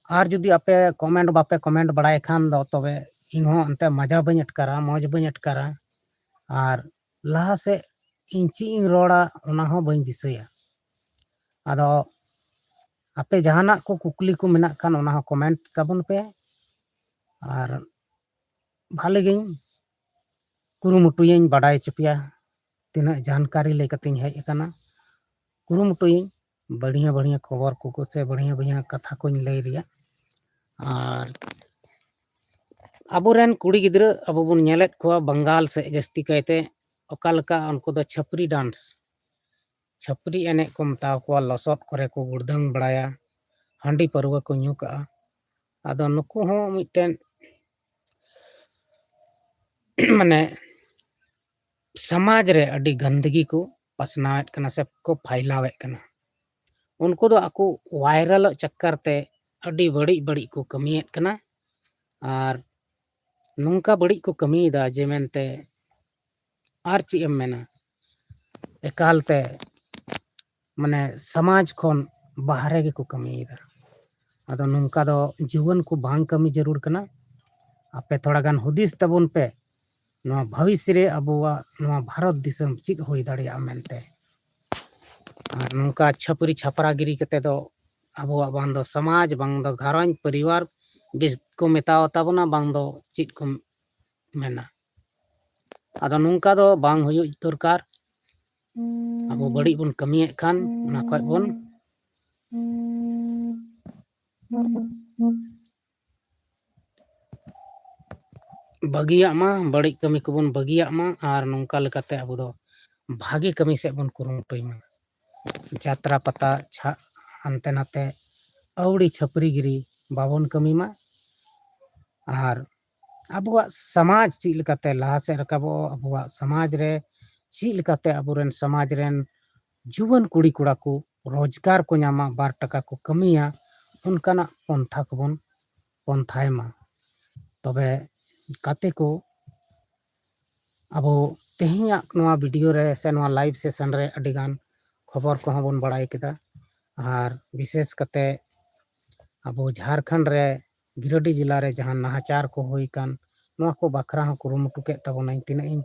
ᱟᱨ ᱡᱩᱫᱤ ᱟᱯᱮ comment ᱵᱟᱯᱮ comment ᱵᱟᱲᱟᱭ ᱠᱷᱟᱱ ᱫᱚ, ᱛᱚᱵᱮ ᱤᱧ ᱦᱚᱸ ᱮᱱᱛᱮ ᱢᱟᱡᱟ ᱵᱟᱹᱧ ᱟᱴᱠᱟᱨᱟ, ᱢᱚᱡᱽ ᱵᱟᱹᱧ ᱟᱴᱠᱟᱨᱟ᱾ ᱟᱨ ᱞᱟᱦᱟ ᱥᱮᱫ ᱤᱧ ᱪᱮᱫ ᱤᱧ ᱨᱚᱲᱟ, ᱚᱱᱟ ᱦᱚᱸ ᱵᱟᱹᱧ ᱫᱤᱥᱟᱹᱭᱟ᱾ ᱟᱫᱚ ᱟᱯᱮ ᱡᱟᱦᱟᱱᱟᱜ ᱠᱚ ᱠᱩᱠᱞᱤ ᱠᱚ ᱢᱮᱱᱟᱜ ᱠᱷᱟᱱ, ᱚᱱᱟ ᱦᱚᱸ comment ᱛᱟᱵᱚᱱ ᱯᱮ᱾ ᱟᱨ ᱵᱷᱟᱞᱮ ᱜᱤᱧ ᱠᱩᱨᱩᱢᱩᱴᱩᱭᱟᱹᱧ ᱵᱟᱰᱟᱭ ᱦᱚᱪᱚ ᱯᱮᱭᱟ, ᱛᱤᱱᱟᱹᱜ ᱡᱟᱱᱠᱟᱨᱤ ᱞᱟᱹᱭ ᱠᱟᱛᱮᱧ ᱦᱮᱡ ᱟᱠᱟᱱᱟ᱾ ᱠᱩᱨᱩᱢᱩᱴᱩᱭᱟᱹᱧ ᱵᱟᱹᱲᱤᱭᱟᱹ ᱵᱟᱹᱲᱤᱭᱟᱹ ᱠᱷᱚᱵᱚᱨ ᱠᱚ ᱥᱮ ᱵᱟᱹᱲᱤᱭᱟᱹ ᱵᱟᱹᱲᱤᱭᱟᱹ ᱠᱟᱛᱷᱟ ᱠᱚᱧ ᱞᱟᱹᱭ ᱨᱮᱭᱟᱜ᱾ ᱟᱨ ᱟᱵᱚᱨᱮᱱ ᱠᱩᱲᱤ ᱜᱤᱫᱽᱨᱟᱹ ᱟᱵᱚ ᱵᱚᱱ ᱧᱮᱞᱮᱫ ᱠᱚᱣᱟ, ᱵᱟᱝᱜᱟᱞ ᱥᱮᱫ ᱡᱟᱹᱥᱛᱤ ᱠᱟᱭᱛᱮ, ᱚᱠᱟ ᱞᱮᱠᱟ ᱩᱱᱠᱩ ᱫᱚ ᱪᱷᱟᱹᱯᱨᱤ dance, ᱪᱷᱟᱹᱯᱨᱤ ᱮᱱᱮᱡ ᱠᱚ ᱢᱮᱛᱟᱣ ᱠᱚᱣᱟ, ᱞᱚᱥᱚᱫ ᱠᱚᱨᱮ ᱠᱚ ᱜᱩᱲᱫᱟᱹᱝ ᱵᱟᱲᱟᱭᱟ, ᱦᱟᱺᱰᱤ ᱯᱟᱹᱨᱣᱟᱹ ᱠᱚ ᱧᱩ ᱠᱟᱜᱼᱟ᱾ ᱟᱫᱚ ᱱᱩᱠᱩ ᱦᱚᱸ ᱢᱤᱫᱴᱮᱱ ᱢᱟᱱᱮ ᱥᱚᱢᱟᱡᱽ ᱨᱮ ᱟᱹᱰᱤ ᱜᱟᱱᱫᱟᱹᱜᱤ ᱠᱚ ᱯᱟᱥᱱᱟᱣᱮᱫ ᱠᱟᱱᱟ ᱥᱮ ᱠᱚ ᱯᱷᱟᱭᱞᱟᱣᱮᱫ ᱠᱟᱱᱟ᱾ ᱩᱱᱠᱩ ᱫᱚ ᱟᱠᱚ viralᱚᱜ ᱪᱟᱠᱠᱟᱨ ᱛᱮ ᱟᱹᱰᱤ ᱵᱟᱹᱲᱤᱡ ᱵᱟᱹᱲᱤᱡ ᱠᱚ ᱠᱟᱹᱢᱤᱭᱮᱫ ᱠᱟᱱᱟ᱾ ᱟᱨ ᱱᱚᱝᱠᱟ ᱵᱟᱹᱲᱤᱡ ᱠᱚ ᱠᱟᱹᱢᱤᱭᱮᱫᱟ ᱡᱮ ᱢᱮᱱᱛᱮ ᱟᱨ ᱪᱮᱫ ᱮᱢ ᱢᱮᱱᱟ, ᱮᱠᱟᱞᱛᱮ ᱢᱟᱱᱮ ᱥᱚᱢᱟᱡᱽ ᱠᱷᱚᱱ ᱵᱟᱦᱨᱮ ᱜᱮᱠᱚ ᱠᱟᱹᱢᱤᱭᱮᱫᱟ᱾ ᱟᱫᱚ ᱱᱚᱝᱠᱟ ᱫᱚ ᱡᱩᱣᱟᱹᱱ ᱠᱚ ᱵᱟᱝ ᱠᱟᱹᱢᱤ ᱡᱟᱹᱨᱩᱲ ᱠᱟᱱᱟ᱾ ᱟᱯᱮ ᱛᱷᱚᱲᱟ ᱜᱟᱱ ᱦᱩᱫᱤᱥ ᱛᱟᱵᱚᱱ ᱯᱮ, ᱱᱚᱣᱟ ᱵᱷᱚᱵᱤᱥ ᱨᱮ ᱟᱵᱚᱣᱟᱜ ᱱᱚᱣᱟ ᱵᱷᱟᱨᱚᱛ ᱫᱤᱥᱚᱢ ᱪᱮᱫ ᱦᱩᱭ ᱫᱟᱲᱮᱭᱟᱜᱼᱟ ᱢᱮᱱᱛᱮ᱾ ᱟᱨ ᱱᱚᱝᱠᱟ ᱪᱷᱟᱹᱯᱨᱤ ᱪᱷᱟᱯᱨᱟᱜᱤᱨᱤ ᱠᱟᱛᱮ ᱫᱚ ᱟᱵᱚᱣᱟᱜ ᱵᱟᱝ ᱫᱚ ᱥᱚᱢᱟᱡᱽ, ᱵᱟᱝ ᱫᱚ ᱜᱷᱟᱨᱚᱸᱡᱽ ᱯᱚᱨᱤᱵᱟᱨ ᱵᱮᱥ ᱠᱚ ᱢᱮᱛᱟᱣ ᱛᱟᱵᱚᱱᱟ, ᱵᱟᱝ ᱫᱚ ᱪᱮᱫ ᱠᱚ ᱢᱮᱱᱟ᱾ ᱟᱫᱚ ᱱᱚᱝᱠᱟ ᱫᱚ ᱵᱟᱝ ᱦᱩᱭᱩᱜ ᱫᱚᱨᱠᱟᱨ᱾ ᱟᱵᱚ ᱵᱟᱹᱲᱤᱡ ᱵᱚᱱ ᱠᱟᱹᱢᱤᱭᱮᱫ ᱠᱷᱟᱱ ᱚᱱᱟ ᱠᱷᱚᱡ ᱵᱚᱱ ᱵᱟᱹᱜᱤᱭᱟᱜ ᱢᱟ, ᱵᱟᱹᱲᱤᱡ ᱠᱟᱹᱢᱤ ᱠᱚᱵᱚᱱ ᱵᱟᱹᱜᱤᱭᱟᱜ ᱢᱟ, ᱟᱨ ᱱᱚᱝᱠᱟ ᱞᱮᱠᱟᱛᱮ ᱟᱵᱚ ᱫᱚ ᱵᱷᱟᱜᱮ ᱠᱟᱹᱢᱤ ᱥᱮᱫ ᱵᱚᱱ ᱠᱩᱨᱩᱢᱩᱴᱩᱭ ᱢᱟ᱾ ᱡᱟᱛᱨᱟ ᱯᱟᱛᱟ ᱪᱷᱟ-, ᱦᱟᱱᱛᱮ ᱱᱟᱛᱮ ᱟᱹᱣᱲᱤ ᱪᱷᱟᱹᱯᱨᱤ ᱜᱤᱨᱤ ᱵᱟᱵᱚᱱ ᱠᱟᱹᱢᱤ ᱢᱟ᱾ ᱟᱨ ᱟᱵᱚᱣᱟᱜ ᱥᱚᱢᱟᱡᱽ ᱪᱮᱫ ᱞᱮᱠᱟᱛᱮ ᱞᱟᱦᱟ ᱥᱮᱫ ᱨᱟᱠᱟᱵᱚᱜᱼᱟ, ᱟᱵᱚᱣᱟᱜ ᱥᱚᱢᱟᱡᱽ ᱨᱮ ᱪᱮᱫ ᱞᱮᱠᱟᱛᱮ ᱟᱵᱚᱨᱮᱱ ᱥᱚᱢᱟᱡᱽ ᱨᱮᱱ ᱡᱩᱣᱟᱹᱱ ᱠᱩᱲᱤ ᱠᱚᱲᱟ ᱠᱚ ᱨᱳᱡᱽᱜᱟᱨ ᱠᱚ ᱧᱟᱢᱟ, ᱵᱟᱨ ᱴᱟᱠᱟ ᱠᱚ ᱠᱟᱹᱢᱤᱭᱟ, ᱚᱱᱠᱟᱱᱟᱜ ᱯᱚᱱᱛᱷᱟ ᱠᱚᱵᱚᱱ ᱯᱚᱱᱛᱷᱟᱭ ᱢᱟ᱾ ᱛᱚᱵᱮ ᱜᱟᱛᱮ ᱠᱚ, ᱟᱵᱚ ᱛᱮᱦᱮᱧᱟᱜ ᱱᱚᱣᱟ ᱵᱷᱤᱰᱤᱭᱳ ᱨᱮ ᱥᱮ ᱱᱚᱣᱟ ᱞᱟᱭᱤᱵᱷ ᱥᱮᱥᱚᱱ ᱨᱮ ᱟᱹᱰᱤᱜᱟᱱ ᱠᱷᱚᱵᱚᱨ ᱠᱚᱦᱚᱸ ᱵᱚᱱ ᱵᱟᱲᱟᱭ ᱠᱮᱫᱟ, ᱟᱨ ᱵᱤᱥᱮᱥ ᱠᱟᱛᱮ ᱟᱵᱚ ᱡᱷᱟᱲᱠᱷᱚᱸᱰ ᱨᱮ ᱜᱤᱨᱤᱰᱤ ᱡᱮᱞᱟ ᱨᱮ ᱡᱟᱦᱟᱸ ᱱᱟᱦᱟᱪᱟᱨ ᱠᱚ ᱦᱩᱭ ᱠᱟᱱ, ᱱᱚᱣᱟ ᱠᱚ ᱵᱟᱠᱷᱨᱟ ᱦᱚᱸ ᱠᱩᱨᱩᱢᱩᱴᱩ ᱠᱮᱫ ᱛᱟᱵᱚᱱᱟᱹᱧ᱾ ᱛᱤᱱᱟᱹᱜ ᱤᱧ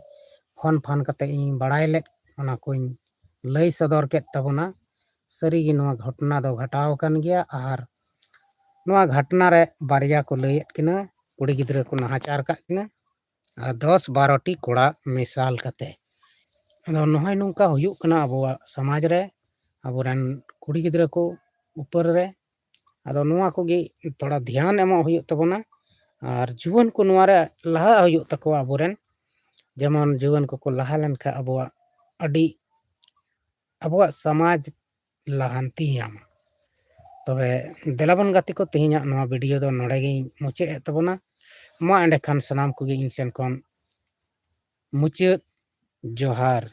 ᱯᱷᱳᱱ ᱯᱷᱟᱱ ᱠᱟᱛᱮ ᱤᱧ ᱵᱟᱲᱟᱭ ᱞᱮᱫ, ᱚᱱᱟ ᱠᱚᱧ ᱞᱟᱹᱭ ᱥᱚᱫᱚᱨ ᱠᱮᱫ ᱛᱟᱵᱚᱱᱟ᱾ ᱥᱟᱹᱨᱤᱜᱮ ᱱᱚᱣᱟ ᱜᱷᱚᱴᱚᱱᱟ ᱫᱚ ᱜᱷᱟᱴᱟᱣ ᱟᱠᱟᱱ ᱜᱮᱭᱟ, ᱟᱨ ᱱᱚᱣᱟ ᱜᱷᱚᱴᱚᱱᱟ ᱨᱮ ᱵᱟᱨᱭᱟ ᱠᱚ ᱞᱟᱹᱭᱮᱫ ᱠᱤᱱᱟ, ᱠᱩᱲᱤ ᱜᱤᱫᱽᱨᱟᱹ ᱠᱚ ᱱᱟᱦᱟᱪᱟᱨ ᱠᱟᱜ ᱠᱤᱱᱟ, ᱟᱨ ᱫᱚᱥ ᱵᱟᱨᱚ ᱴᱤ ᱠᱚᱲᱟ ᱢᱮᱥᱟᱞ ᱠᱟᱛᱮ᱾ ᱟᱫᱚ ᱱᱚᱜᱼᱚᱭ ᱱᱚᱝᱠᱟ ᱦᱩᱭᱩᱜ ᱠᱟᱱᱟ ᱟᱵᱚᱣᱟᱜ ᱥᱚᱢᱟᱡᱽ ᱨᱮ, ᱟᱵᱚᱨᱮᱱ ᱠᱩᱲᱤ ᱜᱤᱫᱽᱨᱟᱹ ᱠᱚ ᱩᱯᱚᱨ ᱨᱮ᱾ ᱟᱫᱚ ᱱᱚᱣᱟ ᱠᱚᱜᱮ ᱛᱷᱚᱲᱟ ᱫᱷᱮᱭᱟᱱ ᱮᱢᱚᱜ ᱦᱩᱭᱩᱜ ᱛᱟᱵᱚᱱᱟ, ᱟᱨ ᱡᱩᱣᱟᱹᱱ ᱠᱚ ᱱᱚᱣᱟ ᱨᱮ ᱞᱟᱦᱟᱜ ᱦᱩᱭᱩᱜ ᱛᱟᱠᱚᱣᱟ ᱟᱵᱚᱨᱮᱱ᱾ ᱡᱮᱢᱚᱱ ᱡᱩᱣᱟᱹᱱ ᱠᱚᱠᱚ ᱞᱟᱦᱟ ᱞᱮᱱᱠᱷᱟᱱ ᱟᱵᱚᱣᱟᱜ ᱟᱹᱰᱤ, ᱟᱵᱚᱣᱟᱜ ᱥᱚᱢᱟᱡᱽ ᱞᱟᱦᱟᱱᱛᱤ ᱧᱟᱢᱟ᱾ ᱛᱚᱵᱮ ᱫᱮᱞᱟᱵᱚᱱ ᱜᱟᱛᱮ ᱠᱚ, ᱛᱮᱦᱮᱧᱟᱜ ᱱᱚᱣᱟ ᱵᱷᱤᱰᱤᱭᱳ ᱫᱚ ᱱᱚᱰᱮ ᱜᱮᱧ ᱢᱩᱪᱟᱹᱫ ᱮᱫ ᱛᱟᱵᱚᱱᱟ᱾ ᱢᱟ ᱮᱸᱰᱮᱠᱷᱟᱱ ᱥᱟᱱᱟᱢ ᱠᱚᱜᱮ ᱤᱧ ᱥᱮᱱ ᱠᱷᱚᱱ ᱢᱩᱪᱟᱹᱫ ᱡᱚᱦᱟᱨ᱾